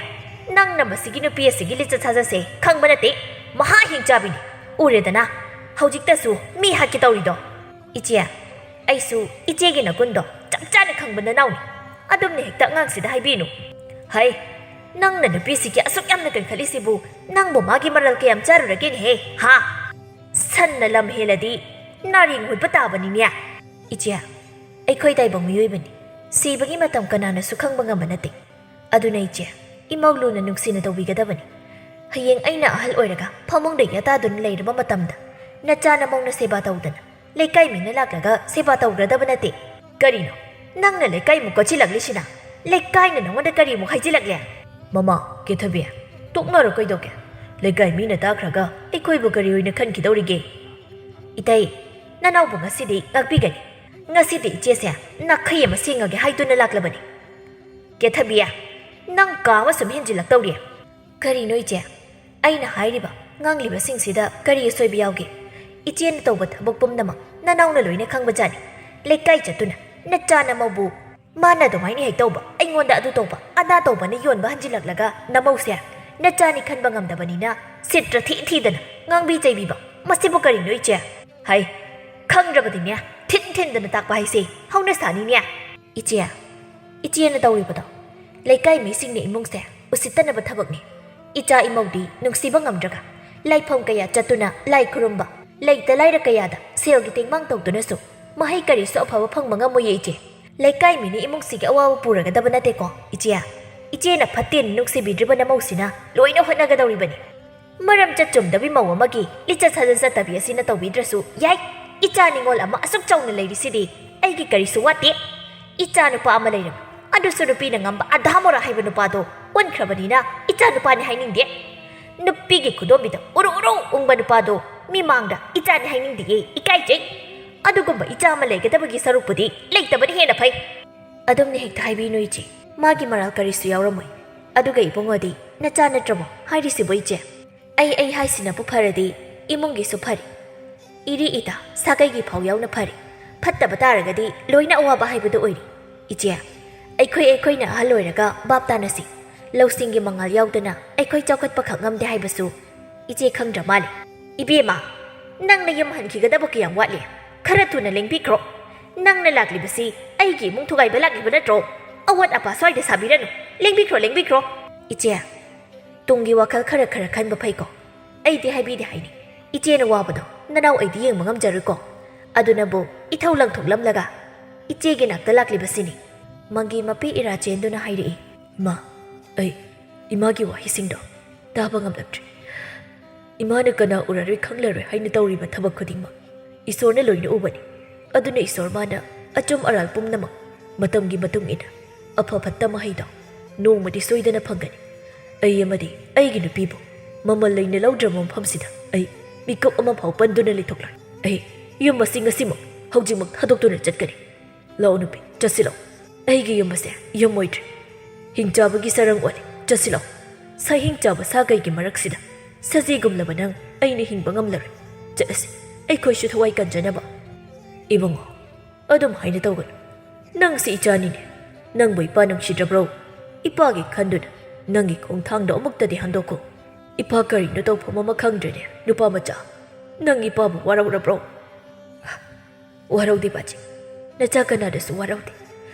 ꯅꯪꯅ ꯃꯁꯤꯒꯤ ꯅꯨꯄꯤ ꯑꯁꯤꯒꯤ ꯂꯤꯆꯠ ꯁꯥꯖꯠꯁꯦ ꯈꯪꯕ ꯅꯠꯇꯦ꯫ ꯃꯍꯥ ꯍꯤꯡꯆꯥꯕꯤꯅꯤ꯫ ꯎꯔꯦꯗꯅ, ꯍꯧꯖꯤꯛꯇꯁꯨ ꯃꯤ ꯍꯥꯠꯀꯦ ꯇꯧꯔꯤꯗꯣ꯫ ꯏꯆꯦ, ꯑꯩꯁꯨ ꯏꯆꯦꯒꯤ ꯅꯒꯨꯟꯗꯣ ꯆꯞ ꯆꯥꯅ ꯈꯪꯕ ꯅꯅꯥꯎꯅꯤ꯫ ꯑꯗꯨꯝꯅ ꯍꯦꯛꯇ ꯑꯉꯥꯡꯁꯤꯗ ꯍꯥꯏꯕꯤꯅꯨ꯫ ꯍꯩ, ꯅꯪꯅ ꯅꯨꯄꯤꯁꯤꯒꯤ ꯑꯁꯨꯛ ꯌꯥꯝꯅ ꯀꯟꯈꯠꯂꯤꯁꯤꯕꯨ ꯅꯪꯕꯨ ꯃꯥꯒꯤ ꯃꯔꯜ ꯀꯌꯥꯝ ꯆꯥꯔꯨꯔꯒꯦꯅꯦꯍꯦ, ꯍꯥ? ꯁꯟꯅ ꯂꯝ ꯍꯦꯜꯂꯗꯤ ꯅꯥꯔꯦꯡ ꯍꯨꯠꯄ ꯇꯥꯕꯅꯤꯅꯦ꯫ ꯏꯆꯦ, ꯑꯩꯈꯣꯏ ꯇꯥꯏꯕꯪ ꯃꯤꯑꯣꯏꯕꯅꯤ꯫ ꯁꯤꯕꯒꯤ ꯃꯇꯝ ꯀꯅꯥꯅꯁꯨ ꯈꯪꯕ ꯉꯝꯕ ꯅꯠꯇꯦ꯫ ꯑꯗꯨꯅ ꯏꯆꯦ, ꯏꯃꯧ ꯂꯨꯅ ꯅꯨꯡꯁꯤꯅ ꯇꯧꯕꯤꯒꯗꯕꯅꯤ꯫ ꯍꯌꯦꯡ ꯑꯩꯅ ꯑꯍꯜ ꯑꯣꯏꯔꯒ ꯐꯃꯨꯡꯗ ꯌꯥꯇꯥꯗꯨꯅ ꯂꯩꯔꯕ ꯃꯇꯝꯗ ꯅꯆꯥ ꯅꯃꯧꯅ ꯁꯦꯕꯥ ꯇꯧꯗꯅ, ꯂꯩꯀꯥꯏ ꯃꯤꯅ ꯂꯥꯛꯂꯒ ꯁꯦꯕꯥ ꯇꯧꯒꯗꯕ ꯅꯠꯇꯦ꯫ ꯀꯔꯤꯅꯣ ꯅꯪꯅ ꯂꯩꯀꯥꯏꯃꯨꯛ ꯀꯣꯠꯁꯤꯜꯂꯛꯂꯤꯁꯤꯅ? ꯂꯩꯀꯥꯏꯅ ꯅꯉꯣꯟꯗ ꯀꯔꯤꯃꯨꯛ ꯍꯥꯏꯖꯤꯜꯂꯛꯂꯦ? ꯃꯃꯥ, ꯀꯦꯊꯕꯤ, ꯇꯣꯛꯅꯔꯣ ꯀꯩꯗꯧꯒꯦ? ꯂꯩꯀꯥꯏ ꯃꯤꯅ ꯇꯥꯈ꯭ꯔꯒ ꯑꯩꯈꯣꯏꯕꯨ ꯀꯔꯤ ꯑꯣꯏꯅ ꯈꯟꯈꯤꯗꯧꯔꯤꯒꯦ? ꯏꯇꯩ, ꯅꯅꯥꯎꯕꯨ ꯉꯁꯤꯗꯤ ꯉꯥꯛꯄꯤꯒꯅꯤ꯫ ꯉꯁꯤꯗꯤ ꯏꯆꯦꯁꯦ ꯅꯥꯈꯩ ꯑꯃ ꯁꯦꯡꯉꯒꯦ ꯍꯥꯏꯗꯨꯅ ꯂꯥꯛꯂꯕꯅꯤ꯫ ꯀꯦꯊꯕꯤ, ꯅꯪ ꯀꯥ ꯑꯃ ꯁꯨꯝ ꯍꯦꯟꯖꯤꯜꯂꯛꯇꯧꯔꯤ꯫ ꯀꯔꯤꯅꯣ ꯏꯆꯦ? ꯑꯩꯅ ꯍꯥꯏꯔꯤꯕ, ꯉꯥꯡꯂꯤꯕꯁꯤꯡꯁꯤꯗ ꯀꯔꯤ ꯑꯁꯣꯏꯕ ꯌꯥꯎꯒꯦ? ꯏꯆꯦꯅ ꯇꯧꯕ ꯊꯕꯛ ꯄꯨꯝꯅꯃꯛ ꯅꯅꯥꯎꯅ ꯂꯣꯏꯅ ꯈꯪꯕꯖꯥꯠꯅꯤ꯫ ꯂꯩꯀꯥꯏ ꯆꯠꯇꯨꯅ ꯅꯆꯥ ꯅꯃꯧꯕꯨ ꯃꯥꯅ ꯑꯗꯨꯃꯥꯏꯅ ꯍꯦꯛ ꯇꯧꯕ, ꯑꯩꯉꯣꯟꯗ ꯑꯗꯨ ꯇꯧꯕ, ꯑꯗꯥ ꯇꯧꯕꯅ ꯌꯣꯟꯕ ꯍꯟꯖꯤꯜꯂꯛꯂꯒ ꯅꯃꯧꯁꯦ ꯅꯆꯥꯅꯤ ꯈꯟꯕ ꯉꯝꯗꯕꯅꯤꯅ ꯁꯤꯠꯇ꯭ꯔ ꯊꯤ ꯊꯤꯗꯅ ꯉꯥꯡꯕꯤ ꯆꯩꯕꯤꯕ, ꯃꯁꯤꯕꯨ ꯀꯔꯤꯅꯣ ꯏꯆꯦ? ꯍꯩ, ꯈꯪꯗ꯭ꯔꯕꯗꯤꯅꯦ, ꯊꯤꯟ ꯊꯤꯟꯗꯅ ꯇꯥꯛꯄ ꯍꯥꯏꯁꯦ ꯍꯧꯅ ꯁꯥꯅꯤꯅꯦ꯫ ꯏꯆꯦ, ꯏꯆꯦꯅ ꯇꯧꯔꯤꯕꯗꯣ ꯂꯩꯀꯥꯏ ꯃꯤꯁꯤꯡꯅ ꯏꯃꯨꯡꯁꯦ ꯎꯁꯤꯠꯇꯅꯕ ꯊꯕꯛꯅꯤ꯫ ꯏꯆꯥ ꯏꯃꯧꯗꯤ ꯅꯨꯡꯁꯤꯕ ꯉꯝꯗ꯭ꯔꯒ ꯂꯥꯏꯐꯝ ꯀꯌꯥ ꯆꯠꯇꯨꯅ ꯂꯥꯏ ꯈꯨꯔꯨꯝꯕ, ꯂꯩꯇ ꯂꯥꯏꯔ ꯀꯌꯥꯗ ꯁꯦꯜꯒꯤ ꯇꯦꯡꯕꯥꯡ ꯇꯧꯗꯨꯅꯁꯨ ꯃꯍꯩ ꯀꯔꯤꯁꯨ ꯑꯐꯕ ꯐꯪꯕ ꯉꯝꯃꯣꯏꯌꯦ ꯏꯆꯦ꯫ ꯂꯩꯀꯥꯏ ꯃꯤꯅ ꯏꯃꯨꯡꯁꯤꯒꯤ ꯑꯋꯥꯕ ꯄꯨꯔꯒꯗꯕ ꯅꯠꯇꯦꯀꯣ ꯏꯆꯦ꯫ ꯏꯆꯦꯅ ꯐꯠꯇꯦꯅ ꯅꯨꯡꯁꯤꯕꯤꯗ꯭ꯔꯤꯕ ꯅꯃꯧꯁꯤꯅ ꯂꯣꯏꯅ ꯍꯣꯠꯅꯒꯗꯧꯔꯤꯕꯅꯤ꯫ ꯃꯔꯝ ꯆꯠ ꯆꯨꯝꯗꯕꯤ ꯃꯧ ꯑꯃꯒꯤ ꯂꯤꯆꯠ ꯁꯥꯖꯠ ꯆꯠꯇꯕꯤ ꯑꯁꯤꯅ ꯇꯧꯕꯤꯗ꯭ꯔꯁꯨ ꯌꯥꯏ꯫ ꯏꯆꯥ ꯅꯤꯉꯣꯜ ꯑꯃ ꯑꯁꯨꯛ ꯆꯥꯎꯅ ꯂꯩꯔꯤꯁꯤꯗꯤ ꯑꯩꯒꯤ ꯀꯔꯤꯁꯨ ꯋꯥꯠꯇꯦ꯫ ꯏꯆꯥ ꯅꯨꯄꯥ ꯑꯃ ꯂꯩꯔꯕ, ꯑꯗꯨꯁꯨ ꯅꯨꯄꯤꯅ ꯉꯝꯕ ꯑꯙꯥ ꯃꯣꯔꯥ ꯍꯥꯏꯕ ꯅꯨꯄꯥꯗꯣ ꯑꯣꯟꯈ꯭ꯔꯕꯅꯤꯅ ꯏꯆꯥ ꯅꯨꯄꯥꯅꯤ ꯍꯥꯏꯅꯤꯡꯗꯦ꯫ ꯅꯨꯄꯤꯒꯤ ꯈꯨꯗꯣꯝꯕꯤꯗ ꯎꯔꯨ ꯎꯔꯨ ꯎꯪꯕ ꯅꯨꯄꯥꯗꯣ ꯃꯤꯃꯥꯡꯗ ꯏꯆꯥꯅꯤ ꯍꯥꯏꯅꯤꯡꯗꯤꯌꯦ, ꯏꯀꯥꯏꯖꯩ꯫ ꯑꯗꯨꯒꯨꯝꯕ ꯏꯆꯥ ꯑꯃ ꯂꯩꯒꯗꯕꯒꯤ ꯁꯔꯨꯛꯄꯨꯗꯤ ꯂꯩꯇꯕꯅ ꯍꯦꯟꯅ ꯐꯩ꯫ ꯑꯗꯨꯝꯅ ꯍꯦꯛꯇ ꯍꯥꯏꯕꯤꯅꯨ ꯏꯆꯦ, ꯃꯥꯒꯤ ꯃꯔꯥꯜ ꯀꯔꯤꯁꯨ ꯌꯥꯎꯔꯝꯃꯣꯏ꯫ ꯑꯗꯨꯒ ꯏꯕꯨꯡꯉꯣꯗꯤ ꯅꯆꯥ ꯅꯠꯇ꯭ꯔꯕꯣ ꯍꯥꯏꯔꯤꯁꯤꯕꯣ ꯏꯆꯦ? ꯑꯩ ꯑꯩ ꯍꯥꯏꯁꯤꯅꯕꯨ ꯐꯔꯗꯤ ꯏꯃꯨꯡꯒꯤꯁꯨ ꯐꯔꯤ, ꯏꯔꯤ ꯏꯇꯥ ꯁꯥꯒꯩꯒꯤ ꯐꯥꯎ ꯌꯥꯎꯅ ꯐꯔꯤ, ꯐꯠꯇꯕ ꯇꯥꯔꯒꯗꯤ ꯂꯣꯏꯅ ꯑꯋꯥꯕ ꯍꯥꯏꯕꯗꯨ ꯑꯣꯏꯔꯤ꯫ ꯏꯆꯦ, ꯑꯩꯈꯣꯏ ꯑꯩꯈꯣꯏꯅ ꯑꯍꯜ ꯑꯣꯏꯔꯒ ꯚꯥꯞ ꯇꯥꯅꯁꯤ꯫ ꯂꯧꯁꯤꯡꯒꯤ ꯃꯉꯥꯜ ꯌꯥꯎꯗꯅ ꯑꯩꯈꯣꯏ ꯆꯥꯎꯈꯠꯄꯈꯛ ꯉꯝꯗꯦ ꯍꯥꯏꯕꯁꯨ ꯏꯆꯦ ꯈꯪꯗ꯭ꯔ ꯃꯥꯜꯂꯦ꯫ ꯏꯕꯦꯝꯃ, ꯅꯪꯅ ꯌꯨꯝ ꯍꯟꯈꯤꯒꯗꯕ ꯀꯌꯥꯝ ꯋꯥꯠꯂꯤ? ꯈꯔ ꯊꯨꯅ ꯂꯦꯡꯕꯤꯈ꯭ꯔꯣ꯫ ꯅꯪꯅ ꯂꯥꯛꯂꯤꯕꯁꯤ ꯑꯩꯒꯤ ꯏꯃꯨꯡ ꯊꯨꯒꯥꯏꯕ ꯂꯥꯛꯂꯤꯕ ꯅꯠꯇ꯭ꯔꯣ? ꯑꯋꯥꯠ ꯑꯄꯥ ꯁ꯭ꯋꯥꯏꯗ ꯁꯥꯕꯤꯔꯅꯨ꯫ ꯂꯦꯡꯕꯤꯈ꯭ꯔꯣ, ꯂꯦꯡꯕꯤꯈ꯭ꯔꯣ꯫ ꯏꯆꯦ, ꯇꯨꯡꯒꯤ ꯋꯥꯈꯜ ꯈꯔ ꯈꯔ ꯈꯟꯕ ꯐꯩꯀꯣ꯫ ꯑꯩꯗꯤ ꯍꯥꯏꯕꯤꯗꯦ ꯍꯥꯏꯅꯤ꯫ ꯏꯆꯦꯅ ꯋꯥꯕꯗꯣ ꯅꯅꯥꯎ ꯑꯩꯗꯤ ꯌꯦꯡꯕ ꯉꯝꯖꯔꯣꯏꯀꯣ꯫ ꯑꯗꯨꯅꯕꯨ ꯏꯊꯧ ꯂꯪꯊꯣꯛꯂꯝꯂꯒ ꯏꯆꯦꯒꯤ ꯅꯥꯛꯇ ꯂꯥꯛꯂꯤꯕꯁꯤꯅꯤ꯫ ꯃꯪꯒꯤ ꯃꯄꯤ ꯏꯔꯥ ꯆꯦꯟꯗꯨꯅ ꯍꯥꯏꯔꯛꯏ꯫ ꯏꯃꯥ, ꯑꯩ ꯏꯃꯥꯒꯤ ꯋꯥꯍꯩꯁꯤꯡꯗꯣ ꯇꯥꯕ ꯉꯝꯂꯛꯇ꯭ꯔꯦ꯫ ꯏꯃꯥꯅ ꯀꯅꯥ ꯎꯔꯔꯣꯏ ꯈꯪꯂꯔꯣꯏ ꯍꯥꯏꯅ ꯇꯧꯔꯤꯕ ꯊꯕꯛ ꯈꯨꯗꯤꯡꯃꯛ ꯏꯁꯣꯔꯅ ꯂꯣꯏꯅ ꯎꯕꯅꯤ꯫ ꯑꯗꯨꯅ ꯏꯁꯣꯔ ꯃꯥꯅ ꯑꯆꯨꯝ ꯑꯔꯥꯜ ꯄꯨꯝꯅꯃꯛ ꯃꯇꯝꯒꯤ ꯃꯇꯨꯡ ꯏꯟꯅ ꯑꯐ ꯐꯠꯇ ꯃꯍꯩꯗꯣ ꯅꯣꯡꯃꯗꯤ ꯁꯣꯏꯗꯅ ꯐꯪꯒꯅꯤ꯫ ꯑꯩ ꯑꯃꯗꯤ ꯑꯩꯒꯤ ꯅꯨꯄꯤꯕꯨ ꯃꯃꯜ ꯂꯩꯅ ꯂꯧꯗ꯭ꯔꯕ ꯃꯐꯝꯁꯤꯗ ꯑꯩ ꯃꯤꯀꯨꯞ ꯑꯃ ꯐꯥꯎ ꯄꯟꯗꯨꯅ ꯂꯩꯊꯣꯛꯂꯣꯏ꯫ ꯑꯩ ꯌꯨꯝ ꯑꯁꯤ ꯉꯁꯤꯃꯛ ꯍꯧꯖꯤꯛꯃꯛ ꯊꯥꯗꯣꯛꯇꯨꯅ ꯆꯠꯀꯅꯤ꯫ ꯂꯥꯛꯑꯣ ꯅꯨꯄꯤ, ꯆꯠꯁꯤ ꯂꯥꯛꯑꯣ꯫ ꯑꯩꯒꯤ ꯌꯨꯝ ꯑꯁꯦ ꯌꯨꯝ ꯑꯣꯏꯗ꯭ꯔꯦ꯫ ꯍꯤꯡꯆꯥꯕꯒꯤ ꯆꯔꯪ ꯑꯣꯜꯂꯦ꯫ ꯆꯠꯁꯤ ꯂꯥꯛꯑꯣ꯫ ꯁꯥꯍꯤꯡ ꯆꯥꯕ ꯁꯥꯒꯩꯒꯤ ꯃꯔꯛꯁꯤꯗ ꯁꯖꯤꯒꯨꯝꯂꯕ ꯅꯪ ꯑꯩꯅ ꯍꯤꯡꯕ ꯉꯝꯂꯔꯣꯏ꯫ ꯆꯠꯂꯁꯤ꯫ ꯑꯩꯈꯣꯏꯁꯨ ꯊꯋꯥꯏ ꯀꯟꯖꯅꯕ꯫ ꯏꯕꯨꯡꯉꯣ, ꯑꯗꯨꯝ ꯍꯥꯏꯅ ꯇꯧꯒꯅꯨ꯫ ꯅꯪꯁꯤ ꯏꯆꯥꯅꯤꯅꯦ꯫ ꯅꯪꯕꯨ ꯏꯄꯥ ꯅꯨꯡꯁꯤꯗ꯭ꯔꯕ꯭ꯔꯣ? ꯏꯄꯥꯒꯤ ꯈꯟꯗꯨꯅ ꯅꯪꯒꯤ ꯈꯣꯡꯊꯥꯡꯗꯣ ꯑꯃꯨꯛꯇꯗꯤ ꯍꯟꯗꯣꯛꯈꯣ꯫ ꯏꯄꯥ ꯀꯔꯤꯅꯣ ꯇꯧꯐꯝ ꯑꯃ ꯈꯪꯗ꯭ꯔꯦꯅꯦ, ꯅꯨꯄꯥ ꯃꯆꯥ꯫ ꯅꯪ ꯏꯄꯥꯕꯨ ꯋꯥꯔꯧꯔꯕ꯭ꯔꯣ? ꯋꯥꯔꯧꯗꯦ ꯕꯥꯖꯤ, ꯅꯆꯥ ꯀꯅꯥꯗꯁꯨ ꯋꯥꯔꯧꯗꯦ꯫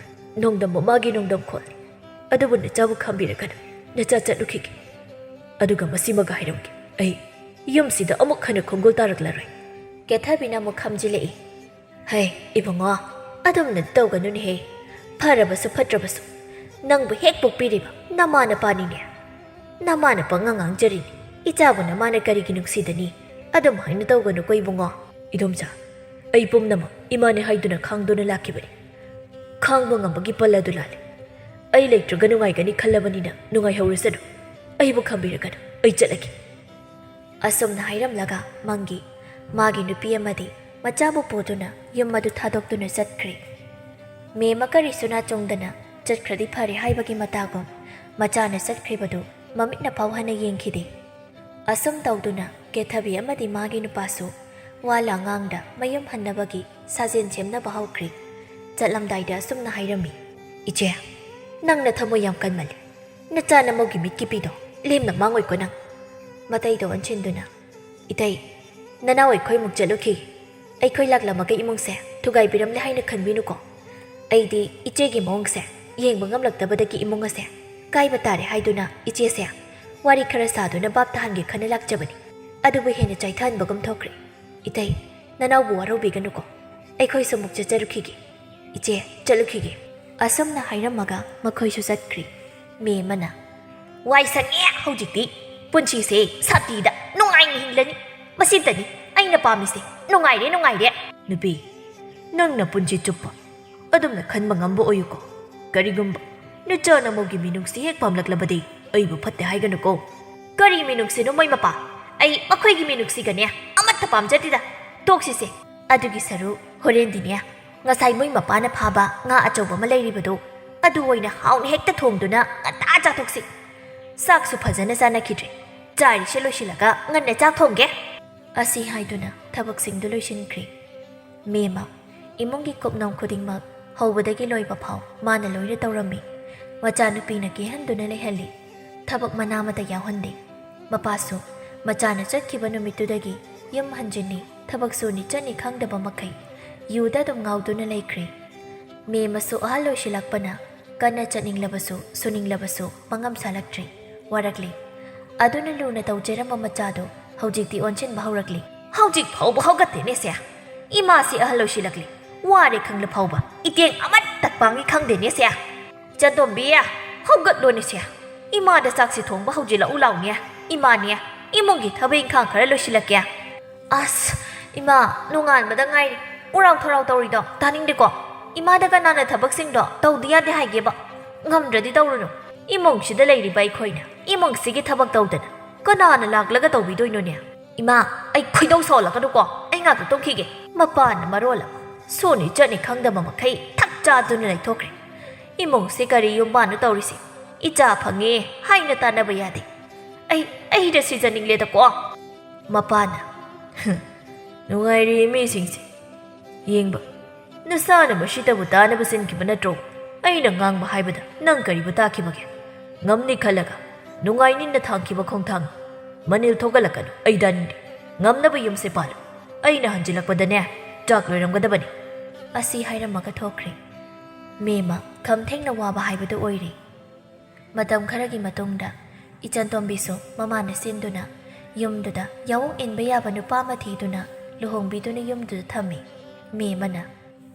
ꯅꯣꯡꯗꯝꯕ ꯃꯥꯒꯤ ꯅꯣꯡꯗꯝ ꯈꯣꯜꯂꯤ꯫ ꯑꯗꯨꯕꯨ ꯅꯆꯥꯕꯨ ꯈꯥꯝꯕꯤꯔꯒꯅꯨ, ꯅꯆꯥ ꯆꯠꯂꯨꯈꯤꯒꯦ꯫ ꯑꯗꯨꯒ ꯃꯁꯤꯃꯒ ꯍꯥꯏꯔꯝꯒꯦ, ꯑꯩ ꯌꯨꯝꯁꯤꯗ ꯑꯃꯨꯛ ꯍꯟꯅ ꯈꯣꯡꯒꯨꯜ ꯇꯥꯔꯛꯂꯔꯣꯏ꯫ ꯀꯦꯊꯕꯤꯅ ꯑꯃꯨꯛ ꯈꯝꯖꯤꯜꯂꯛꯏ꯫ ꯍꯩ, ꯏꯕꯨꯡꯉꯣ, ꯑꯗꯨꯝꯅ ꯇꯧꯒꯅꯨꯅꯦꯍꯦ꯫ ꯐꯔꯕꯁꯨ ꯐꯠꯇ꯭ꯔꯕꯁꯨ ꯅꯪꯕꯨ ꯍꯦꯛ ꯄꯣꯛꯄꯤꯔꯤꯕ ꯅꯃꯥ ꯅꯄꯥꯅꯤꯅꯦ꯫ ꯅꯃꯥꯅ ꯄꯪꯉꯥꯡ ꯉꯥꯡꯖꯔꯤꯅꯤ꯫ ꯏꯆꯥꯕꯨ ꯅꯃꯥꯅ ꯀꯔꯤꯒꯤ ꯅꯨꯡꯁꯤꯗꯅꯤ? ꯑꯗꯨꯝ ꯍꯥꯏꯅ ꯇꯧꯒꯅꯨꯀꯣ ꯏꯕꯨꯡꯉꯣ꯫ ꯏꯗꯣꯝꯆꯥ, ꯑꯩ ꯄꯨꯝꯅꯃꯛ ꯏꯃꯥꯅꯦ ꯍꯥꯏꯗꯨꯅ ꯈꯥꯡꯗꯨꯅ ꯂꯥꯛꯈꯤꯕꯅꯤ꯫ ꯈꯥꯡꯕ ꯉꯝꯕꯒꯤ ꯄꯜ ꯑꯗꯨ ꯂꯥꯜꯂꯦ꯫ ꯑꯩ ꯂꯩꯇ꯭ꯔꯒ ꯅꯨꯡꯉꯥꯏꯒꯅꯤ ꯈꯜꯂꯕꯅꯤꯅ ꯅꯨꯡꯉꯥꯏꯍꯧꯔꯁꯅꯨ꯫ ꯑꯩꯕꯨ ꯈꯪꯕꯤꯔꯒꯅꯨ, ꯑꯩ ꯆꯠꯂꯒꯦ꯫ ꯑꯁꯨꯝꯅ ꯍꯥꯏꯔꯝꯂꯒ ꯃꯪꯒꯤ ꯃꯥꯒꯤ ꯅꯨꯄꯤ ꯑꯃꯗꯤ ꯃꯆꯥꯕꯨ ꯄꯨꯗꯨꯅ ꯌꯨꯝ ꯑꯗꯨ ꯊꯥꯗꯣꯛꯇꯨꯅ ꯆꯠꯈ꯭ꯔꯦ꯫ ꯃꯦꯝꯃ ꯀꯔꯤꯁꯨ ꯅꯥꯆꯣꯡꯗꯅ ꯆꯠꯈ꯭ꯔꯗꯤ ꯐꯔꯦ ꯍꯥꯏꯕꯒꯤ ꯃꯇꯥꯒꯨꯝ ꯃꯆꯥꯅ ꯆꯠꯈ꯭ꯔꯤꯕꯗꯨ ꯃꯃꯤꯠꯅ ꯐꯥꯎ ꯍꯟꯅ ꯌꯦꯡꯈꯤꯗꯦ꯫ ꯑꯁꯨꯝ ꯇꯧꯗꯨꯅ ꯀꯦꯊꯕꯤ ꯑꯃꯗꯤ ꯃꯥꯒꯤ ꯅꯨꯄꯥꯁꯨ ꯋꯥ ꯂꯥ ꯉꯥꯡꯗ ꯃꯌꯨꯝ ꯍꯟꯅꯕꯒꯤ ꯁꯥꯖꯦꯜ ꯁꯦꯝꯅꯕ ꯍꯧꯈ꯭ꯔꯦ꯫ ꯆꯠꯂꯝꯗꯥꯏꯗ ꯑꯁꯨꯝꯅ ꯍꯥꯏꯔꯝꯃꯤ, "ꯏꯆꯦ, ꯅꯪꯅ ꯊꯃꯣꯏ ꯌꯥꯝ ꯀꯟꯃꯜꯂꯤ꯫ ꯅꯆꯥ ꯅꯃꯧꯒꯤ ꯃꯤꯠꯀꯤ ꯄꯤꯗꯣ ꯂꯦꯝꯅ ꯃꯥꯡꯉꯣꯏꯀꯣ ꯅꯪ?" ꯃꯇꯩꯗꯣ ꯑꯣꯟꯁꯤꯟꯗꯨꯅ, "ꯏꯇꯩ, ꯅꯅꯥꯎ ꯑꯩꯈꯣꯏ ꯃꯨꯛ ꯆꯠꯂꯨꯈꯤ꯫ ꯑꯩꯈꯣꯏ ꯂꯥꯛꯂꯝꯃꯒ ꯏꯃꯨꯡꯁꯦ ꯊꯨꯒꯥꯏꯕꯤꯔꯝꯂꯦ ꯍꯥꯏꯅ ꯈꯟꯕꯤꯅꯨꯀꯣ꯫ ꯑꯩꯗꯤ ꯏꯆꯦꯒꯤ ꯃꯑꯣꯡꯁꯦ ꯌꯦꯡꯕ ꯉꯝꯂꯛꯇꯕꯗꯒꯤ ꯏꯃꯨꯡ ꯑꯁꯦ ꯀꯥꯏꯕ ꯇꯥꯔꯦ ꯍꯥꯏꯗꯨꯅ ꯏꯆꯦꯁꯦ ꯋꯥꯔꯤ ꯈꯔ ꯁꯥꯗꯨꯅ ꯚꯥꯞ ꯇꯥꯍꯟꯒꯦ ꯈꯟꯅ ꯂꯥꯛꯆꯕꯅꯤ꯫ ꯑꯗꯨꯕꯨ ꯍꯦꯟꯅ ꯆꯥꯏꯊꯍꯟꯕꯒꯨꯝ ꯊꯣꯛꯈ꯭ꯔꯦ꯫ ꯏꯇꯩ, ꯅꯅꯥꯎꯕꯨ ꯋꯥꯔꯧꯕꯤꯒꯅꯨꯀꯣ꯫ ꯑꯩꯈꯣꯏꯁꯨ ꯑꯃꯨꯛ ꯆꯠꯆꯔꯨꯈꯤꯒꯦ꯫ ꯏꯆꯦ, ꯆꯠꯂꯨꯈꯤꯒꯦ꯫" ꯑꯁꯨꯝꯅ ꯍꯥꯏꯔꯝꯃꯒ ꯃꯈꯣꯏꯁꯨ ꯆꯠꯈ꯭ꯔꯦ꯫ ꯃꯦꯝꯃꯅ, "ꯋꯥꯏ ꯁꯪꯉꯦ ꯍꯧꯖꯤꯛꯇꯤ꯫ ꯄꯨꯟꯁꯤꯁꯦ ꯁꯥꯟꯇꯤꯗ ꯅꯨꯡꯉꯥꯏꯅ ꯍꯤꯡꯂꯅꯤ꯫ ꯃꯁꯤꯇꯅꯤ ꯑꯩꯅ ꯄꯥꯝꯃꯤꯁꯦ꯫ ꯅꯨꯡꯉꯥꯏꯔꯦ, ꯅꯨꯡꯉꯥꯏꯔꯦ꯫" "ꯅꯨꯄꯤ, ꯅꯪꯅ ꯄꯨꯟꯁꯤ ꯆꯨꯞꯄ ꯑꯗꯨꯝꯅ ꯈꯟꯕ ꯉꯝꯕ ꯑꯣꯏꯌꯨꯀꯣ꯫ ꯀꯔꯤꯒꯨꯝꯕ ꯅꯆꯥ ꯅꯃꯧꯒꯤ ꯃꯤꯅꯨꯡꯁꯤ ꯍꯦꯛ ꯄꯥꯝꯂꯛꯂꯕꯗꯤ ꯑꯩꯕꯨ ꯐꯠꯇꯦ ꯍꯥꯏꯒꯅꯨꯀꯣ꯫" "ꯀꯔꯤ ꯃꯤꯅꯨꯡꯁꯤꯅꯣ ꯃꯣꯏ ꯃꯄꯥ? ꯑꯩ ꯃꯈꯣꯏꯒꯤ ꯃꯤꯅꯨꯡꯁꯤꯒꯅꯦ ꯑꯃꯠꯇ ꯄꯥꯝꯖꯗꯦꯗ꯫ ꯇꯣꯛꯁꯤꯁꯦ꯫ ꯑꯗꯨꯒꯤ ꯁꯔꯨꯛ ꯍꯣꯔꯦꯟꯗꯤꯅꯦ, ꯉꯁꯥꯏ ꯃꯣꯏ ꯃꯄꯥꯅ ꯐꯥꯕ ꯉꯥ ꯑꯆꯧꯕ ꯑꯃ ꯂꯩꯔꯤꯕꯗꯣ, ꯑꯗꯨ ꯑꯣꯏꯅ ꯍꯥꯎꯅ ꯍꯦꯛꯇ ꯊꯣꯡꯗꯨꯅ ꯉꯟꯇꯥ ꯆꯥꯊꯣꯛꯁꯤ꯫ ꯆꯥꯛꯁꯨ ꯐꯖꯅ ꯆꯥꯅꯈꯤꯗ꯭ꯔꯦ꯫ ꯆꯥꯔꯤꯁꯦ ꯂꯣꯏꯁꯤꯜꯂꯒ ꯉꯟꯅ ꯆꯥꯛ ꯊꯣꯡꯒꯦ꯫" ꯑꯁꯤ ꯍꯥꯏꯗꯨꯅ ꯊꯕꯛꯁꯤꯡꯗꯨ ꯂꯣꯏꯁꯤꯟꯈ꯭ꯔꯦ꯫ ꯃꯦꯝꯃ ꯏꯃꯨꯡꯒꯤ ꯀꯨꯞꯅꯣꯝ ꯈꯨꯗꯤꯡꯃꯛ ꯍꯧꯕꯗꯒꯤ ꯂꯣꯏꯕ ꯐꯥꯎ ꯃꯥꯅ ꯂꯣꯏꯅ ꯇꯧꯔꯝꯃꯤ꯫ ꯃꯆꯥꯅꯨꯄꯤꯅ ꯀꯦꯍꯟꯗꯨꯅ ꯂꯩꯍꯜꯂꯤ꯫ ꯊꯕꯛ ꯃꯅꯥ ꯑꯃꯠꯇ ꯌꯥꯎꯍꯟꯗꯦ꯫ ꯃꯄꯥꯁꯨ ꯃꯆꯥꯅ ꯆꯠꯈꯤꯕ ꯅꯨꯃꯤꯠꯇꯨꯗꯒꯤ ꯌꯨꯝ ꯍꯟꯖꯤꯟꯅꯤ, ꯊꯕꯛ ꯁꯨꯅꯤ ꯆꯠꯅꯤ ꯈꯪꯗꯕ ꯃꯈꯩ ꯌꯨꯗ ꯑꯗꯨꯝ ꯉꯥꯎꯗꯨꯅ ꯂꯩꯈ꯭ꯔꯦ꯫ ꯃꯦꯝꯃꯁꯨ ꯑꯍꯜ ꯑꯣꯏꯁꯤꯜꯂꯛꯄꯅ ꯀꯟꯅ ꯆꯠꯅꯤꯡꯂꯕꯁꯨ, ꯁꯨꯅꯤꯡꯂꯕꯁꯨ ꯃꯉꯝ ꯁꯥꯂꯛꯇ꯭ꯔꯦ꯫ ꯋꯥꯔꯛꯂꯦ꯫ ꯑꯗꯨꯅ ꯂꯨꯅ ꯇꯧꯖꯔꯝꯕ ꯃꯆꯥꯗꯣ ꯍꯧꯖꯤꯛꯇꯤ ꯑꯣꯟꯁꯤꯟꯕ ꯍꯧꯔꯛꯂꯦ꯫ "ꯍꯧꯖꯤꯛ ꯐꯥꯎꯕ ꯍꯧꯒꯠꯇꯦꯅꯦ ꯁꯦ꯫ ꯏꯃꯥꯁꯤ ꯑꯍꯜ ꯑꯣꯏꯁꯤꯜꯂꯛꯂꯦ꯫ ꯋꯥꯔꯦ ꯈꯪꯂ ꯐꯥꯎꯕ ꯏꯇꯦꯡ ꯑꯃꯠꯇ ꯄꯥꯡꯏ ꯈꯪꯗꯦꯅꯦ ꯁꯦ꯫ ꯆꯟꯗꯣꯝꯕꯤ, ꯍꯧꯒꯠꯂꯣꯅꯦ ꯁꯦ꯫ ꯏꯃꯥꯗ ꯆꯥꯛꯁꯤ ꯊꯣꯡꯕ ꯍꯧꯖꯤꯜꯂꯛꯎ ꯂꯥꯎꯅꯦ꯫ ꯏꯃꯥꯅꯦ, ꯏꯃꯨꯡꯒꯤ ꯊꯕꯛ ꯏꯪꯈꯥꯡ ꯈꯔ ꯂꯣꯏꯁꯤꯜꯂꯛꯀꯦ꯫" "ꯑꯁ, ꯏꯃꯥ, ꯅꯣꯡꯉꯥꯟꯕꯗ ꯉꯥꯏꯔꯤ꯫ ꯎꯔꯥꯎ ꯊꯔꯥꯎ ꯇꯧꯔꯤꯗꯣ ꯇꯥꯅꯤꯡꯗꯦꯀꯣ꯫ ꯏꯃꯥꯗ ꯀꯅꯥꯅ ꯊꯕꯛꯁꯤꯡꯗꯣ ꯇꯧꯗ ꯌꯥꯗꯦ ꯍꯥꯏꯒꯦꯕ?" ꯉꯝꯗ꯭ꯔꯗꯤ ꯇꯧꯔꯨꯅꯨ꯫ ꯏꯃꯨꯡꯁꯤꯗ ꯂꯩꯔꯤꯕ ꯑꯩꯈꯣꯏꯅ ꯏꯃꯨꯡꯁꯤꯒꯤ ꯊꯕꯛ ꯇꯧꯗꯅ ꯀꯅꯥꯅ ꯂꯥꯛꯂꯒ ꯇꯧꯕꯤꯗꯣꯏꯅꯣꯅꯦ? ꯏꯃꯥ, ꯑꯩ ꯈꯣꯏꯗꯧ ꯁꯥꯎꯍꯜꯂꯛꯀꯅꯨꯀꯣ꯫ ꯑꯩ ꯉꯥꯛꯇ ꯇꯨꯝꯈꯤꯒꯦ꯫ ꯃꯄꯥꯅ ꯃꯔꯣꯜ ꯑꯃ ꯁꯣꯅꯤ ꯆꯠꯅꯤ ꯈꯪꯗꯕ ꯃꯈꯩ ꯊꯛ ꯆꯥꯗꯨꯅ ꯂꯩꯊꯣꯛꯈ꯭ꯔꯦ꯫ ꯏꯃꯨꯡꯁꯤ ꯀꯔꯤ ꯌꯨꯝꯕꯥꯟꯅꯣ ꯇꯧꯔꯤꯁꯦ? ꯏꯆꯥ ꯐꯪꯉꯦ ꯍꯥꯏꯅ ꯇꯥꯟꯅꯕ ꯌꯥꯗꯦ꯫ ꯑꯩ, ꯑꯩꯗ ꯁꯤꯖꯅꯤꯡꯂꯦꯗꯀꯣ꯫ ꯃꯄꯥꯅ, "ꯍꯨꯝ, ꯅꯨꯡꯉꯥꯏꯔꯤ ꯃꯤꯁꯤꯡꯁꯦ꯫ ꯌꯦꯡꯕ, ꯅꯁꯥꯅ ꯃꯁꯤꯇꯕꯨ ꯇꯥꯅꯕ ꯁꯤꯟꯈꯤꯕ ꯅꯠꯇ꯭ꯔꯣ? ꯑꯩꯅ ꯉꯥꯡꯕ ꯍꯥꯏꯕꯗ ꯅꯪ ꯀꯔꯤꯕꯨ ꯇꯥꯈꯤꯕꯒꯦ? ꯉꯝꯅꯤ ꯈꯜꯂꯒ ꯅꯨꯡꯉꯥꯏꯅꯤꯅ ꯊꯥꯡꯈꯤꯕ ꯈꯣꯡꯊꯥꯡ꯫ ꯃꯅꯤꯜ ꯊꯣꯛꯍꯜꯂꯛꯀꯅꯨ, ꯑꯩ ꯇꯥꯅꯤꯡꯗꯦ꯫ ꯉꯝꯅꯕ ꯌꯨꯝꯁꯦ ꯄꯥꯜꯂꯨ꯫ ꯑꯩꯅ ꯍꯟꯖꯤꯜꯂꯛꯄꯗꯅꯦ, ꯆꯥꯛ ꯂꯣꯏꯔꯝꯒꯗꯕꯅꯤ"꯫ ꯑꯁꯤ ꯍꯥꯏꯔꯝꯃꯒ ꯊꯣꯛꯈ꯭ꯔꯦ꯫ ꯃꯦꯝꯃ ꯈꯝ ꯊꯦꯡꯅ ꯋꯥꯕ ꯍꯥꯏꯕꯗꯨ ꯑꯣꯏꯔꯦ꯫ ꯃꯇꯝ ꯈꯔꯒꯤ ꯃꯇꯨꯡꯗ ꯏꯆꯟꯇꯣꯝꯕꯤꯁꯨ ꯃꯃꯥꯅ ꯁꯤꯟꯗꯨꯅ ꯌꯨꯝꯗꯨꯗ ꯌꯥꯑꯣꯡ ꯏꯟꯕ ꯌꯥꯕ ꯅꯨꯄꯥ ꯑꯃ ꯊꯤꯗꯨꯅ ꯂꯨꯍꯣꯡꯕꯤꯗꯨꯅ ꯌꯨꯝꯗꯨꯗ ꯊꯝꯃꯤ꯫ ꯃꯦꯝꯃꯅ,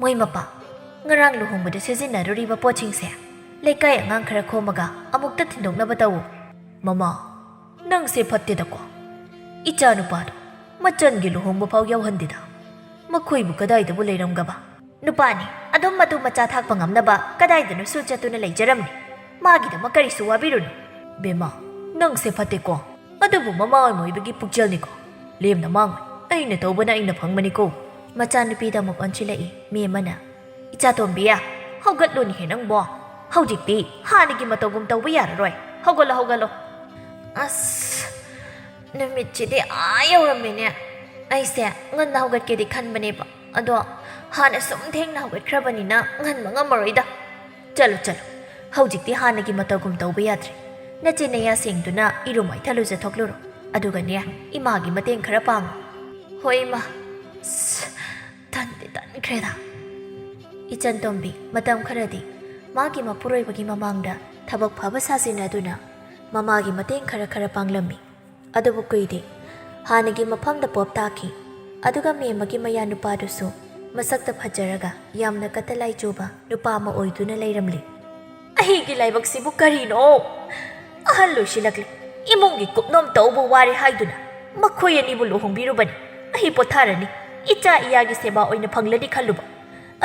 "ꯃꯣꯏ ꯃꯄꯥ, ꯉꯔꯥꯡ ꯂꯨꯍꯣꯡꯕꯗ ꯁꯤꯖꯤꯟꯅꯔꯨꯔꯤꯕ ꯄꯣꯠꯁꯤꯡꯁꯦ ꯂꯩꯀꯥꯏ ꯑꯉꯥꯡ ꯈꯔ ꯈꯣꯝꯃꯒ ꯑꯃꯨꯛꯇ ꯊꯤꯟꯗꯣꯛꯅꯕ ꯇꯧꯎ"꯫ "ꯃꯃꯥ, ꯅꯪꯁꯦ ꯐꯠꯇꯦꯗꯀꯣ꯫ ꯏꯆꯥ ꯅꯨꯄꯥꯗꯣ ꯃꯆꯟꯒꯤ ꯂꯨꯍꯣꯡꯕ ꯐꯥꯎ ꯌꯥꯎꯍꯟꯗꯦꯗ꯫ ꯃꯈꯣꯏꯕꯨ ꯀꯗꯥꯏꯗꯕꯨ ꯂꯩꯔꯝꯒꯕ?" "ꯅꯨꯄꯥꯅꯤ, ꯑꯗꯨꯝ ꯃꯇꯨ ꯃꯆꯥ ꯊꯥꯛꯄ ꯉꯝꯅꯕ ꯀꯗꯥꯏꯗꯅꯣꯁꯨ ꯆꯠꯇꯨꯅ ꯂꯩꯖꯔꯝꯅꯤ꯫ ꯃꯥꯒꯤꯗꯃꯛ ꯀꯔꯤꯁꯨ ꯋꯥꯕꯤꯔꯨꯅꯨ"꯫ "ꯕꯦꯝꯃ, ꯅꯪꯁꯦ ꯐꯠꯇꯦꯀꯣ꯫ ꯑꯗꯨꯕꯨ ꯃꯃꯥ ꯑꯣꯏꯕꯒꯤ ꯄꯨꯛꯆꯦꯜꯅꯤꯀꯣ꯫ ꯂꯦꯝꯅ ꯃꯥꯡꯉꯣꯏ꯫ ꯑꯩꯅ ꯇꯧꯕꯅ ꯑꯩꯅ ꯐꯪꯕꯅꯤꯀꯣ"꯫ ꯃꯆꯥꯅꯨꯄꯤꯗ ꯑꯃꯨꯛ ꯑꯣꯟꯁꯤꯜꯂꯛꯏ ꯃꯦꯝꯃꯅ, "ꯏꯆꯥꯇꯣꯝꯕꯤ, ꯍꯧꯒꯠꯂꯨꯅꯦꯍꯦ ꯅꯪꯕꯣ꯫ ꯍꯧꯖꯤꯛꯇꯤ ꯍꯥꯟꯅꯒꯤ ꯃꯇꯧꯒꯨꯝ ꯇꯧꯕ ꯌꯥꯔꯔꯣꯏ꯫ ꯍꯧꯒꯠꯂꯣ, ꯍꯧꯒꯠꯂꯣ"꯫ ꯑꯁ, ꯅꯨꯃꯤꯠꯁꯤꯗꯤ ꯑꯥ ꯌꯧꯔꯝꯃꯦꯅꯦ꯫ ꯑꯩꯁꯦ ꯉꯟꯅ ꯍꯧꯒꯠꯀꯦꯗꯤ ꯈꯟꯕꯅꯦꯕ, ꯑꯗꯣ ꯍꯥꯟꯅ ꯁꯨꯝ ꯊꯦꯡꯅ ꯍꯧꯒꯠꯈ꯭ꯔꯕꯅꯤꯅ ꯉꯟꯕ ꯉꯝꯃꯔꯣꯏꯗ꯫ "ꯆꯠꯂꯣ, ꯆꯠꯂꯣ꯫ ꯍꯧꯖꯤꯛꯇꯤ ꯍꯥꯟꯅꯒꯤ ꯃꯇꯧꯒꯨꯝ ꯇꯧꯕ ꯌꯥꯗ꯭ꯔꯦ꯫ ꯅꯆꯤꯟ ꯅꯌꯥ ꯁꯦꯡꯗꯨꯅ ꯏꯔꯨ ꯃꯥꯏꯊ ꯂꯨꯖꯊꯣꯛꯂꯨꯔꯣ꯫ ꯑꯗꯨꯒꯅꯦ, ꯏꯃꯥꯒꯤ ꯃꯇꯦꯡ ꯈꯔ ꯄꯥꯡꯉꯨ"꯫ "ꯍꯣꯏ, ꯏꯃꯥ"꯫ ꯑꯁ, ꯇꯟꯗꯤ ꯇꯟꯈ꯭ꯔꯦꯗ꯫ ꯏꯆꯟꯇꯣꯝꯕꯤ ꯃꯇꯝ ꯈꯔꯗꯤ ꯃꯥꯒꯤ ꯃꯄꯨꯔꯣꯏꯕꯒꯤ ꯃꯃꯥꯡꯗ ꯊꯕꯛ ꯐꯕ ꯁꯥꯖꯤꯟꯅꯗꯨꯅ ꯃꯃꯥꯒꯤ ꯃꯇꯦꯡ ꯈꯔ ꯈꯔ ꯄꯥꯡꯂꯝꯃꯤ꯫ ꯑꯗꯨꯕꯨ ꯀꯨꯏꯗꯦ, ꯍꯥꯟꯅꯒꯤ ꯃꯐꯝꯗ ꯄꯣꯞ ꯇꯥꯈꯤ꯫ ꯑꯗꯨꯒ ꯃꯦꯝꯃꯒꯤ ꯃꯌꯥꯅꯨꯄꯥꯗꯨꯁꯨ ꯃꯁꯛꯇ ꯐꯖꯔꯒ ꯌꯥꯝꯅ ꯀꯠꯇ ꯂꯥꯏ ꯆꯨꯕ ꯅꯨꯄꯥ ꯑꯃ ꯑꯣꯏꯗꯨꯅ ꯂꯩꯔꯝꯂꯦ꯫ "ꯑꯩꯒꯤ ꯂꯥꯏꯕꯛꯁꯤꯕꯨ ꯀꯔꯤꯅꯣ? ꯑꯍꯜ ꯑꯣꯏꯁꯤꯜꯂꯛꯂꯦ꯫ ꯏꯃꯨꯡꯒꯤ ꯀꯨꯞꯅꯣꯝ ꯇꯧꯕ ꯋꯥꯔꯦ ꯍꯥꯏꯗꯨꯅ ꯃꯈꯣꯏ ꯑꯅꯤꯕꯨ ꯂꯨꯍꯣꯡꯕꯤꯔꯨꯕꯅꯤ꯫ ꯑꯩ ꯄꯣꯊꯥꯔꯅꯤ꯫ ꯏꯆꯥ ꯏꯌꯥꯒꯤ ꯁꯦꯕꯥ ꯑꯣꯏꯅ ꯐꯪꯂꯅꯤ ꯈꯜꯂꯨꯕ꯫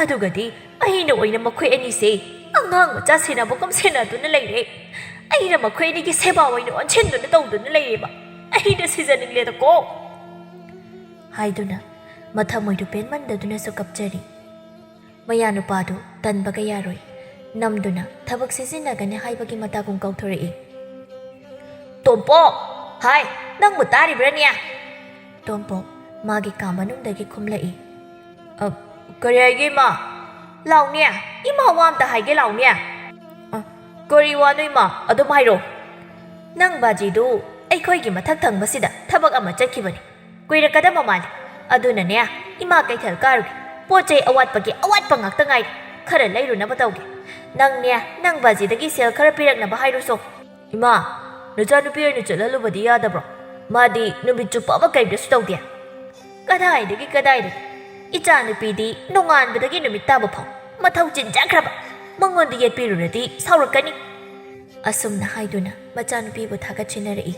ꯑꯗꯨꯒꯗꯤ ꯑꯩꯅ ꯑꯣꯏꯅ ꯃꯈꯣꯏ ꯑꯅꯤꯁꯦ ꯑꯉꯥꯡ ꯃꯆꯥ ꯁꯦꯟꯅꯕꯒꯨꯝ ꯁꯦꯟꯅꯗꯨꯅ ꯂꯩꯔꯦ꯫ ꯑꯩꯅ ꯃꯈꯣꯏ ꯑꯅꯤꯒꯤ ꯁꯦꯕꯥ ꯑꯣꯏꯅ ꯑꯣꯟꯁꯤꯟꯗꯨꯅ ꯇꯧꯗꯨꯅ ꯂꯩꯔꯦꯕ꯫ ꯑꯩꯅ ꯁꯤꯖꯅꯤꯡꯂꯦꯗꯀꯣ," ꯍꯥꯏꯗꯨꯅ ꯃꯊꯃꯣꯏꯗꯨ ꯄꯦꯟꯃꯟꯗꯗꯨꯅꯁꯨ ꯀꯞꯆꯔꯤ꯫ ꯃꯌꯥꯅꯨꯄꯥꯗꯨ ꯇꯟꯕꯒ ꯌꯥꯔꯣꯏ꯫ ꯅꯝꯗꯨꯅ ꯊꯕꯛ ꯁꯤꯖꯤꯟꯅꯒꯅꯤ ꯍꯥꯏꯕꯒꯤ ꯃꯇꯥꯒꯨꯝ ꯀꯧꯊꯣꯔꯛꯏ꯫ "ꯇꯣꯝꯄꯣꯛ! ꯍꯥꯏ, ꯅꯪꯕꯨ ꯇꯥꯔꯤꯕ꯭ꯔꯥꯅꯦ?" ꯇꯣꯝꯄꯣꯛ ꯃꯥꯒꯤ ꯀꯥ ꯃꯅꯨꯡꯗꯒꯤ ꯈꯨꯝꯂꯛꯏ꯫ "ꯑ, ꯀꯔꯤ ꯍꯥꯏꯒꯦ, ꯏꯃꯥ?" "ꯂꯥꯎꯅꯦ, ꯏꯃꯥ ꯋꯥ ꯑꯝꯇ ꯍꯥꯏꯒꯦ, ꯂꯥꯎꯅꯦ꯫" "ꯑ, ꯀꯔꯤ ꯋꯥꯅꯣ, ꯏꯃꯥ? ꯑꯗꯨꯝ ꯍꯥꯏꯔꯣ꯫" "ꯅꯪ ꯕꯥꯖꯤꯗꯨ ꯑꯩꯈꯣꯏꯒꯤ ꯃꯊꯛ ꯊꯪꯕꯁꯤꯗ ꯊꯕꯛ ꯑꯃ ꯆꯠꯈꯤꯕꯅꯤ꯫ ꯀꯨꯏꯔꯛꯀꯗꯕ ꯃꯥꯜꯂꯤ꯫ ꯑꯗꯨꯅꯅꯦ, ꯏꯃꯥ ꯀꯩꯊꯦꯜ ꯀꯥꯔꯨꯒꯦ꯫ ꯄꯣꯠ ꯆꯩ ꯑꯋꯥꯠꯄꯒꯤ ꯑꯋꯥꯠꯄ ꯉꯥꯛꯇ ꯉꯥꯏꯔꯦ꯫ ꯈꯔ ꯂꯩꯔꯨꯅꯕ ꯇꯧꯒꯦ꯫ ꯅꯪꯅꯦ, ꯅꯪ ꯕꯥꯖꯤꯗꯒꯤ ꯁꯦꯜ ꯈꯔ ꯄꯤꯔꯛꯅꯕ ꯍꯥꯏꯔꯨꯁꯣ꯫" "ꯏꯃꯥ, ꯅꯆꯥꯅꯨꯄꯤ ꯑꯣꯏꯅ ꯆꯠꯍꯜꯂꯨꯕꯗꯤ ꯌꯥꯗꯕ꯭ꯔꯣ? ꯃꯥꯗꯤ ꯅꯨꯃꯤꯠ ꯆꯨꯞꯄ ꯑꯃ ꯀꯔꯤꯝꯇꯁꯨ ꯇꯧꯗꯦ꯫" "ꯀꯗꯥꯏꯗꯒꯤ, ꯀꯗꯥꯏꯗꯒꯤ? ꯏꯆꯥꯅꯨꯄꯤꯗꯤ ꯅꯣꯡꯉꯥꯟꯕꯗꯒꯤ ꯅꯨꯃꯤꯠ ꯇꯥꯕ ꯐꯥꯎ ꯃꯊꯧ ꯆꯤꯟꯖꯈ꯭ꯔꯕ꯫ ꯃꯉꯣꯟꯗ ꯌꯦꯠꯄꯤꯔꯨꯔꯗꯤ ꯁꯥꯎꯔꯛꯀꯅꯤ꯫" ꯑꯁꯨꯝꯅ ꯍꯥꯏꯗꯨꯅ ꯃꯆꯥꯅꯨꯄꯤꯕꯨ ꯊꯥꯒꯠꯁꯤꯟꯅꯔꯛꯏ꯫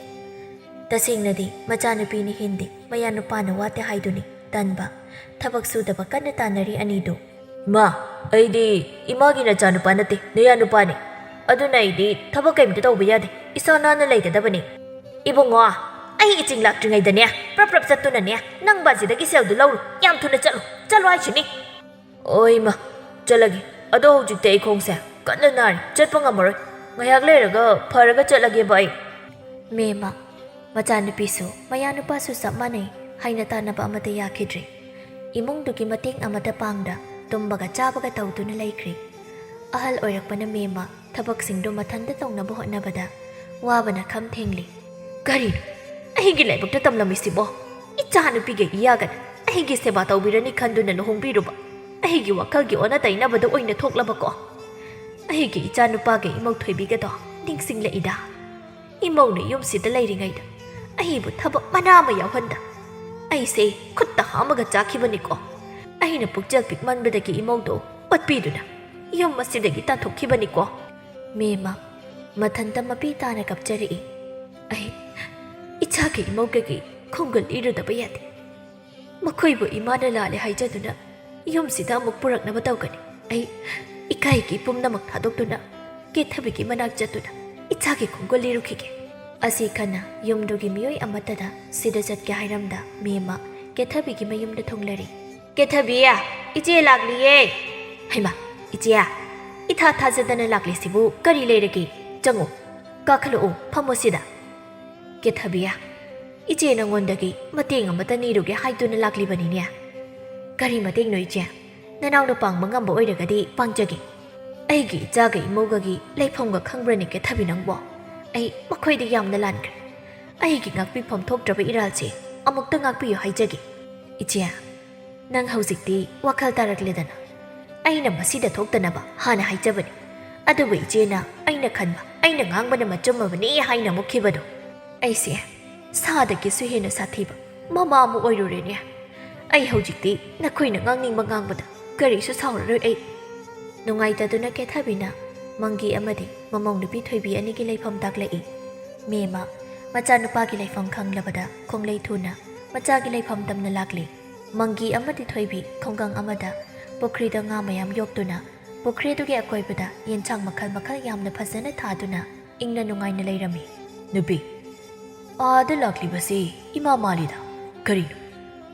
ꯇꯁꯦꯡꯅꯗꯤ ꯃꯆꯥꯅꯨꯄꯤꯅ ꯍꯦꯟꯗꯦ, ꯃꯌꯥꯅꯨꯄꯥꯅ ꯋꯥꯠꯇꯦ ꯍꯥꯏꯗꯨꯅꯤ ꯇꯟꯕ꯫ ꯊꯕꯛ ꯁꯨꯗꯕ ꯀꯟꯅ ꯇꯥꯟꯅꯔꯤ ꯑꯅꯤꯗꯨ꯫ "ꯏꯃꯥ, ꯑꯩꯗꯤ ꯏꯃꯥꯒꯤ ꯅꯆꯥꯅꯨꯄꯥ ꯅꯠꯇꯦ, ꯅꯌꯥꯅꯨꯄꯥꯅꯤ꯫ ꯑꯗꯨꯅ ꯑꯩꯗꯤ ꯊꯕꯛ ꯀꯩꯝꯇ ꯇꯧꯕ ꯌꯥꯗꯦ, ꯏꯁꯥ ꯅꯥꯟꯅ ꯂꯩꯒꯗꯕꯅꯤ꯫" "ꯏꯕꯨꯡꯉꯣ, ꯑꯩ ꯏꯆꯤꯡ ꯂꯥꯛꯇ꯭ꯔꯤꯉꯩꯗꯅꯦ, ꯄ꯭ꯔꯞ ꯄ꯭ꯔꯞ ꯆꯠꯇꯨꯅꯅꯦ, ꯅꯪ ꯕꯥꯖꯤꯗꯒꯤ ꯁꯦꯜꯗꯨ ꯂꯧꯔꯨ꯫ ꯌꯥꯝ ꯊꯨꯅ ꯆꯠꯂꯨ, ꯆꯠꯂꯨ ꯍꯥꯏꯁꯤꯅꯤ꯫" "ꯑꯣ ꯏꯃꯥ, ꯆꯠꯂꯒꯦ꯫ ꯑꯗꯣ ꯍꯧꯖꯤꯛꯇꯤ ꯑꯩ ꯈꯣꯡꯁꯦ ꯀꯟꯅ ꯅꯥꯔꯤ, ꯆꯠꯄ ꯉꯝꯃꯔꯣꯏ꯫ ꯉꯥꯏꯍꯥꯛ ꯂꯩꯔꯒ ꯐꯔꯒ ꯆꯠꯂꯒꯦꯕ ꯑꯩ꯫" ꯃꯦꯝꯃ, ꯃꯆꯥꯅꯨꯄꯤꯁꯨ ꯃꯌꯥꯅꯨꯄꯥꯁꯨ ꯆꯞ ꯃꯥꯟꯅꯩ ꯍꯥꯏꯅ ꯇꯥꯟꯅꯕ ꯑꯃꯠꯇ ꯌꯥꯈꯤꯗ꯭ꯔꯦ꯫ ꯏꯃꯨꯡꯗꯨꯒꯤ ꯃꯇꯦꯡ ꯑꯃꯠꯇ ꯄꯥꯡꯗ ꯇꯨꯝꯕꯒ ꯆꯥꯕꯒ ꯇꯧꯗꯨꯅ ꯂꯩꯈ꯭ꯔꯦ꯫ ꯑꯍꯜ ꯑꯣꯏꯔꯛꯄꯅ ꯃꯦꯝꯃ ꯊꯕꯛꯁꯤꯡꯗꯨ ꯃꯊꯟꯇ ꯇꯧꯅꯕ ꯍꯣꯠꯅꯕꯗ ꯋꯥꯕꯅ ꯈꯝ ꯊꯦꯡꯂꯤ꯫ "ꯀꯔꯤꯅꯣ ꯑꯩꯒꯤ ꯂꯥꯏꯕꯛꯇ ꯇꯝꯂꯝꯃꯤꯁꯤꯕꯣ? ꯏꯆꯥꯅꯨꯄꯤꯒ ꯏꯌꯥꯒꯅ ꯑꯩꯒꯤ ꯁꯦꯕꯥ ꯇꯧꯕꯤꯔꯅꯤ ꯈꯟꯗꯨꯅ ꯂꯨꯍꯣꯡꯕꯤꯔꯨꯕ ꯑꯩꯒꯤ ꯋꯥꯈꯜꯒꯤ ꯑꯣꯟꯅ ꯇꯩꯅꯕꯗ ꯑꯣꯏꯅ ꯊꯣꯛꯂꯕꯀꯣ? ꯑꯩꯒꯤ ꯏꯆꯥꯅꯨꯄꯥꯒ ꯏꯃꯧ ꯊꯣꯏꯕꯤꯒꯗꯣ ꯅꯤꯡꯁꯤꯡꯂꯛꯏꯗ꯫ ꯏꯃꯧꯅ ꯌꯨꯝꯁꯤꯗ ꯂꯩꯔꯤꯉꯩꯗ ꯑꯩꯕꯨ ꯊꯕꯛ ꯃꯅꯥ ꯑꯃ ꯌꯥꯎꯍꯟꯗ ꯑꯩꯁꯦ ꯈꯨꯠꯇ ꯍꯥꯝꯃꯒ ꯆꯥꯈꯤꯕꯅꯤꯀꯣ꯫ ꯑꯩꯅ ꯄꯨꯛꯆꯦꯜ ꯄꯤꯛꯃꯟꯕꯗꯒꯤ ꯏꯃꯧꯗꯣ ꯑꯣꯠꯄꯤꯗꯨꯅ ꯌꯨꯝ ꯑꯁꯤꯗꯒꯤ ꯇꯥꯟꯊꯣꯛꯈꯤꯕꯅꯤꯀꯣ꯫" ꯃꯦꯝꯃ ꯃꯊꯟꯇ ꯃꯄꯤ ꯇꯥꯅ ꯀꯞꯆꯔꯛꯏ꯫ "ꯑꯩ ꯏꯆꯥꯒꯤ ꯏꯃꯧꯒꯒꯤ ꯈꯣꯡꯒꯨꯜ ꯏꯔꯨꯗꯕ ꯌꯥꯗꯦ꯫ ꯃꯈꯣꯏꯕꯨ ꯏꯃꯥꯅ ꯂꯥꯜꯂꯦ ꯍꯥꯏꯖꯗꯨꯅ ꯌꯨꯝꯁꯤꯗ ꯑꯃꯨꯛ ꯄꯨꯔꯛꯅꯕ ꯇꯧꯒꯅꯤ꯫ ꯑꯩ ꯏꯀꯥꯏꯒꯤ ꯄꯨꯝꯅꯃꯛ ꯊꯥꯗꯣꯛꯇꯨꯅ ꯀꯦꯊꯕꯤꯒꯤ ꯃꯅꯥꯛ ꯆꯠꯇꯨꯅ ꯏꯆꯥꯒꯤ ꯈꯣꯡꯒꯨꯜ ꯂꯤꯔꯨꯈꯤꯒꯦ꯫ ꯑꯁꯤ ꯈꯟꯅ ꯌꯨꯝꯗꯨꯒꯤ ꯃꯤꯑꯣꯏ ꯑꯃꯠꯇꯗ ꯁꯤꯗ ꯆꯠꯀꯦ ꯍꯥꯏꯔꯝꯗ ꯃꯦꯝꯃ ꯀꯦꯊꯕꯤꯒꯤ ꯃꯌꯨꯝꯗ ꯊꯨꯡꯂꯔꯦ꯫ "ꯀꯦꯊꯕꯤ, ꯏꯆꯦ ꯂꯥꯛꯂꯤꯌꯦ!" "ꯍꯩꯃꯥ, ꯏꯆꯦ, ꯏꯊꯥ ꯊꯥꯖꯗꯅ ꯂꯥꯛꯂꯤꯁꯤꯕꯨ ꯀꯔꯤ ꯂꯩꯔꯒꯦ? ꯆꯪꯉꯨ, ꯀꯥꯈꯠꯂꯛꯎ, ꯐꯝꯃꯨ ꯁꯤꯗ꯫" "ꯀꯦꯊꯕꯤ, ꯏꯆꯦ ꯅꯉꯣꯟꯗꯒꯤ ꯃꯇꯦꯡ ꯑꯃꯇ ꯅꯤꯔꯨꯒꯦ ꯍꯥꯏꯗꯨꯅ ꯂꯥꯛꯂꯤꯕꯅꯤꯅꯦ꯫" "ꯀꯔꯤ ꯃꯇꯦꯡꯅꯣ ꯏꯆꯦ? ꯅꯅꯥꯎꯅ ꯄꯥꯡꯕ ꯉꯝꯕ ꯑꯣꯏꯔꯒꯗꯤ ꯄꯥꯡꯖꯒꯦ꯫" "ꯑꯩꯒꯤ ꯏꯆꯥꯒ ꯏꯃꯧꯒꯒꯤ ꯂꯩꯐꯝꯒ ꯈꯪꯕ꯭ꯔꯅꯦ ꯀꯦꯊꯕꯤ ꯅꯪꯕꯣ? ꯑꯩ ꯃꯈꯣꯏꯗ ꯌꯥꯝꯅ ꯂꯥꯟꯈ꯭ꯔꯦ꯫ ꯑꯩꯒꯤ ꯉꯥꯛꯄꯤꯐꯝ ꯊꯣꯛꯇ꯭ꯔꯕ ꯏꯔꯥꯜꯁꯦ ꯑꯃꯨꯛꯇ ꯉꯥꯛꯄꯤꯌꯨ ꯍꯥꯏꯖꯒꯦ ꯏꯆꯦ꯫ ꯅꯪ ꯍꯧꯖꯤꯛꯇꯤ ꯋꯥꯈꯜ ꯇꯥꯔꯛꯂꯦꯗꯅ꯫ ꯑꯩꯅ ꯃꯁꯤꯗ ꯊꯣꯛꯇꯅꯕ ꯍꯥꯟꯅ ꯍꯥꯏꯖꯕꯅꯤ꯫ ꯑꯗꯨꯕꯨ ꯏꯆꯦꯅ ꯑꯩꯅ ꯈꯟꯕ, ꯑꯩꯅ ꯉꯥꯡꯕꯅ ꯃꯆꯨꯝꯃꯕꯅꯤ ꯍꯥꯏꯅ ꯃꯨꯛꯈꯤꯕꯗꯣ꯫ ꯑꯩꯁꯦ ꯁꯥꯗꯒꯤꯁꯨ ꯍꯦꯟꯅ ꯁꯥꯊꯤꯕ ꯃꯃꯥ ꯑꯃ ꯑꯣꯏꯔꯨꯔꯦꯅꯦ꯫ ꯑꯩ ꯍꯧꯖꯤꯛꯇꯤ ꯅꯈꯣꯏꯅ ꯉꯥꯡꯅꯤꯡꯕ ꯉꯥꯡꯕꯗ ꯀꯔꯤꯁꯨ ꯁꯥꯎꯔꯔꯣꯏ ꯑꯩ꯫" ꯅꯨꯡꯉꯥꯏꯇꯗꯨꯅ ꯀꯦꯊꯕꯤꯅ ꯃꯪꯒꯤ ꯑꯃꯗꯤ ꯃꯃꯧ ꯅꯨꯄꯤ ꯊꯣꯏꯕꯤ ꯑꯅꯤꯒꯤ ꯂꯩꯐꯝ ꯇꯥꯛꯂꯛꯏ꯫ ꯃꯦꯝꯃ ꯃꯆꯥꯅꯨꯄꯥꯒꯤ ꯂꯩꯐꯝ ꯈꯪꯂꯕꯗ ꯈꯣꯡꯂꯩ ꯊꯨꯅ ꯃꯆꯥꯒꯤ ꯂꯩꯐꯝ ꯇꯝꯅ ꯂꯥꯛꯂꯤ꯫ ꯃꯪꯒꯤ ꯑꯃꯗꯤ ꯊꯣꯏꯕꯤ ꯈꯨꯡꯒꯪ ꯑꯃꯗ ꯄꯨꯈ꯭ꯔꯤꯗ ꯉꯥ ꯃꯌꯥꯝ ꯌꯣꯛꯇꯨꯅ ꯄꯨꯈ꯭ꯔꯤꯗꯨꯒꯤ ꯑꯀꯣꯏꯕꯗ ꯌꯦꯟꯁꯥꯡ ꯃꯈꯜ ꯃꯈꯜ ꯌꯥꯝꯅ ꯐꯖꯅ ꯊꯥꯗꯨꯅ ꯏꯪꯅ ꯅꯨꯡꯉꯥꯏꯅ ꯂꯩꯔꯝꯃꯤ꯫ "ꯅꯨꯄꯤ, ꯑꯥꯗ ꯂꯥꯛꯂꯤꯕꯁꯤ ꯏꯃꯥ ꯃꯥꯜꯂꯤꯗ꯫ ꯀꯔꯤꯅꯣ?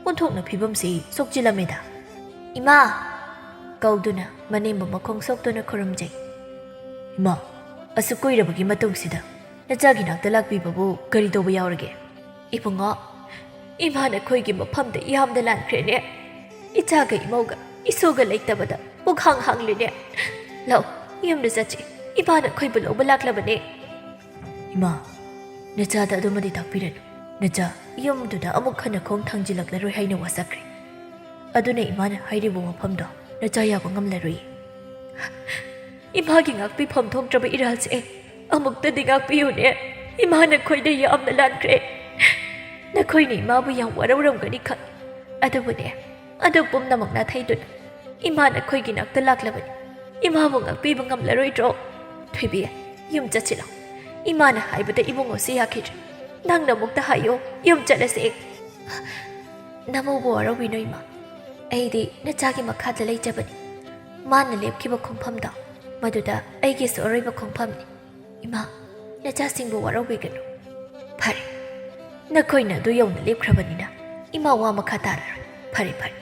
ꯑꯣꯟꯊꯣꯛꯅ ꯐꯤꯕꯝꯁꯤ ꯁꯣꯛꯆꯤꯜꯂꯝꯃꯦꯗ꯫" "ꯏꯃꯥ!" ꯀꯧꯗꯨꯅ ꯃꯅꯦꯝꯕ ꯃꯈꯣꯡ ꯁꯣꯛꯇꯨꯅ ꯈꯨꯔꯨꯝꯖꯩ꯫ "ꯏꯃꯥ, ꯑꯁꯨꯛ ꯀꯨꯏꯔꯕꯒꯤ ꯃꯇꯨꯡꯁꯤꯗ ꯅꯆꯥꯒꯤ ꯅꯥꯛꯇ ꯂꯥꯛꯄꯤꯕꯕꯨ ꯀꯔꯤ ꯇꯧꯕ ꯌꯥꯎꯔꯒꯦ?" "ꯏꯕꯨꯡꯉꯣ, ꯏꯃꯥ ꯅꯈꯣꯏꯒꯤ ꯃꯐꯝꯗ ꯌꯥꯝꯅ ꯂꯥꯟꯈ꯭ꯔꯦꯅꯦ꯫ ꯏꯆꯥꯒ ꯏꯃꯧꯒ ꯏꯁꯨꯒ ꯂꯩꯇꯕꯗ ꯄꯨꯛꯍꯥꯡ ꯍꯥꯡꯂꯦꯅꯦ꯫ ꯂꯥꯛꯑꯣ, ꯌꯨꯝꯗ ꯆꯠꯁꯤ꯫ ꯏꯃꯥ ꯅꯈꯣꯏꯕꯨ ꯂꯧꯕ ꯂꯥꯛꯂꯕꯅꯦ꯫" "ꯏꯃꯥ, ꯅꯆꯥꯗ ꯑꯗꯨꯃꯗꯤ ꯇꯥꯛꯄꯤꯔꯅꯨ꯫ ꯅꯆꯥ ꯌꯨꯝꯗꯨꯗ ꯑꯃꯨꯛ ꯍꯟꯅ ꯈꯣꯡ ꯊꯥꯡꯖꯤꯜꯂꯛꯂꯔꯣꯏ ꯍꯥꯏꯅ ꯋꯥꯁꯛꯈ꯭ꯔꯦ꯫ ꯑꯗꯨꯅ ꯏꯃꯥꯅ ꯍꯥꯏꯔꯤꯕ ꯋꯥꯐꯝꯗꯣ ꯅꯆꯥ ꯌꯥꯕ ꯉꯝꯂꯔꯣꯏ꯫" "ꯏꯃꯥꯒꯤ ꯉꯥꯛꯄꯤꯐꯝ ꯊꯣꯛꯇ꯭ꯔꯕ ꯏꯔꯥꯜꯁꯦ ꯑꯃꯨꯛꯇꯗꯤ ꯉꯥꯛꯄꯤꯌꯨꯅꯦ꯫ ꯏꯃꯥ ꯅꯈꯣꯏꯗ ꯌꯥꯝꯅ ꯂꯥꯟꯈ꯭ꯔꯦ꯫ ꯅꯈꯣꯏꯅ ꯏꯃꯥꯕꯨ ꯌꯥꯝ ꯋꯥꯔꯧꯔꯝꯒꯅꯤ ꯈꯪꯉꯤ꯫ ꯑꯗꯨꯕꯨꯅꯦ, ꯑꯗꯨ ꯄꯨꯝꯅꯃꯛ ꯅꯥꯊꯩꯗꯨꯅ ꯏꯃꯥ ꯅꯈꯣꯏꯒꯤ ꯅꯥꯛꯇ ꯂꯥꯛꯂꯕꯅꯤ꯫ ꯏꯃꯥꯕꯨ ꯉꯥꯛꯄꯤꯕ ꯉꯝꯂꯔꯣꯏꯗ꯭ꯔꯣ? ꯊꯣꯏꯕꯤ, ꯌꯨꯝ ꯆꯠꯁꯤꯂꯣ꯫ ꯏꯃꯥꯅ ꯍꯥꯏꯕꯗ ꯏꯕꯨꯡꯉꯣꯁꯤ ꯌꯥꯈꯤꯗ꯭ꯔꯦ꯫ ꯅꯪꯅ ꯑꯃꯨꯛꯇ ꯍꯥꯏꯌꯣ, ꯌꯨꯝ ꯆꯠꯂꯁꯦ꯫" "ꯅꯃꯧꯕꯨ ꯋꯥꯔꯧꯕꯤꯅꯨ ꯏꯃꯥ꯫ ꯑꯩꯗꯤ ꯅꯆꯥꯒꯤ ꯃꯈꯥꯗ ꯂꯩꯖꯕꯅꯤ꯫ ꯃꯥꯅ ꯂꯦꯞꯈꯤꯕ ꯈꯣꯡꯐꯝꯗꯣ, ꯃꯗꯨꯗ ꯑꯩꯒꯤꯁꯨ ꯑꯔꯣꯏꯕ ꯈꯣꯡꯐꯝꯅꯤ꯫ ꯏꯃꯥ, ꯅꯆꯥꯁꯤꯡꯕꯨ ꯋꯥꯔꯧꯕꯤꯒꯅꯨ꯫ ꯐꯔꯦ, ꯅꯈꯣꯏꯅ ꯑꯗꯨ ꯌꯧꯅ ꯂꯦꯞꯈ꯭ꯔꯕꯅꯤꯅ ꯏꯃꯥ ꯋꯥ ꯃꯈꯥ ꯇꯥꯔꯔꯣꯏ꯫ ꯐꯔꯦ, ꯐꯔꯦ,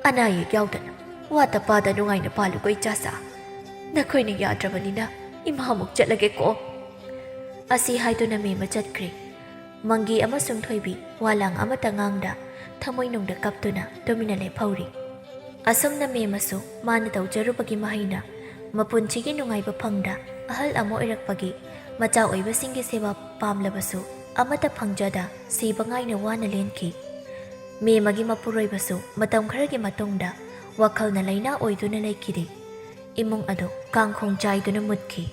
ꯑꯅꯥ ꯑꯌꯦꯛ ꯌꯥꯎꯗꯅ ꯋꯥꯇ ꯄꯥꯗ ꯅꯨꯡꯉꯥꯏꯅ ꯄꯥꯜꯂꯨꯀꯣ, ꯏꯆꯥꯁꯥ꯫ ꯅꯈꯣꯏꯅ ꯌꯥꯗ꯭ꯔꯕꯅꯤꯅ ꯏꯃꯥ ꯑꯃꯨꯛ ꯆꯠꯂꯒꯦꯀꯣ꯫ ꯑꯁꯤ ꯍꯥꯏꯗꯨꯅ ꯃꯦꯝꯃ ꯆꯠꯈ꯭ꯔꯦ꯫ ꯃꯪꯒꯤ ꯑꯃꯁꯨꯡ ꯊꯣꯏꯕꯤ ꯋꯥꯂꯥꯡ ꯑꯃꯠꯇ ꯉꯥꯡꯗ ꯊꯃꯣꯏꯅꯨꯡꯗ ꯀꯞꯇꯨꯅ ꯇꯨꯃꯤꯟꯅ ꯂꯦꯞꯍꯧꯔꯤ꯫ ꯑꯁꯨꯝꯅ ꯃꯦꯝꯃꯁꯨ ꯃꯥꯅ ꯇꯧꯖꯔꯨꯕꯒꯤ ꯃꯍꯩꯅ ꯃꯄꯨꯟꯁꯤꯒꯤ ꯅꯨꯡꯉꯥꯏꯕ ꯐꯪꯗ ꯑꯍꯜ ꯑꯃ ꯑꯣꯏꯔꯛꯄꯒꯤ ꯃꯆꯥ ꯑꯣꯏꯕꯁꯤꯡꯒꯤ ꯁꯦꯕꯥ ꯄꯥꯝꯂꯕꯁꯨ ꯑꯃꯠꯇ ꯐꯪꯖꯗ ꯁꯤꯕ ꯉꯥꯏꯅ ꯋꯥꯅ ꯂꯦꯟꯈꯤ꯫ ꯃꯦꯝꯃꯒꯤ ꯃꯄꯨꯔꯣꯏꯕꯁꯨ ꯃꯇꯝ ꯈꯔꯒꯤ ꯃꯇꯨꯡꯗ ꯋꯥꯈꯜꯅ ꯂꯥꯏꯅꯥ ꯑꯣꯏꯗꯨꯅ ꯂꯩꯈꯤꯗꯦ꯫ ꯏꯃꯨꯡ ꯑꯗꯨ ꯀꯥꯡꯈꯣꯡ ꯆꯥꯏꯗꯨꯅ ꯃꯨꯠꯈꯤ꯫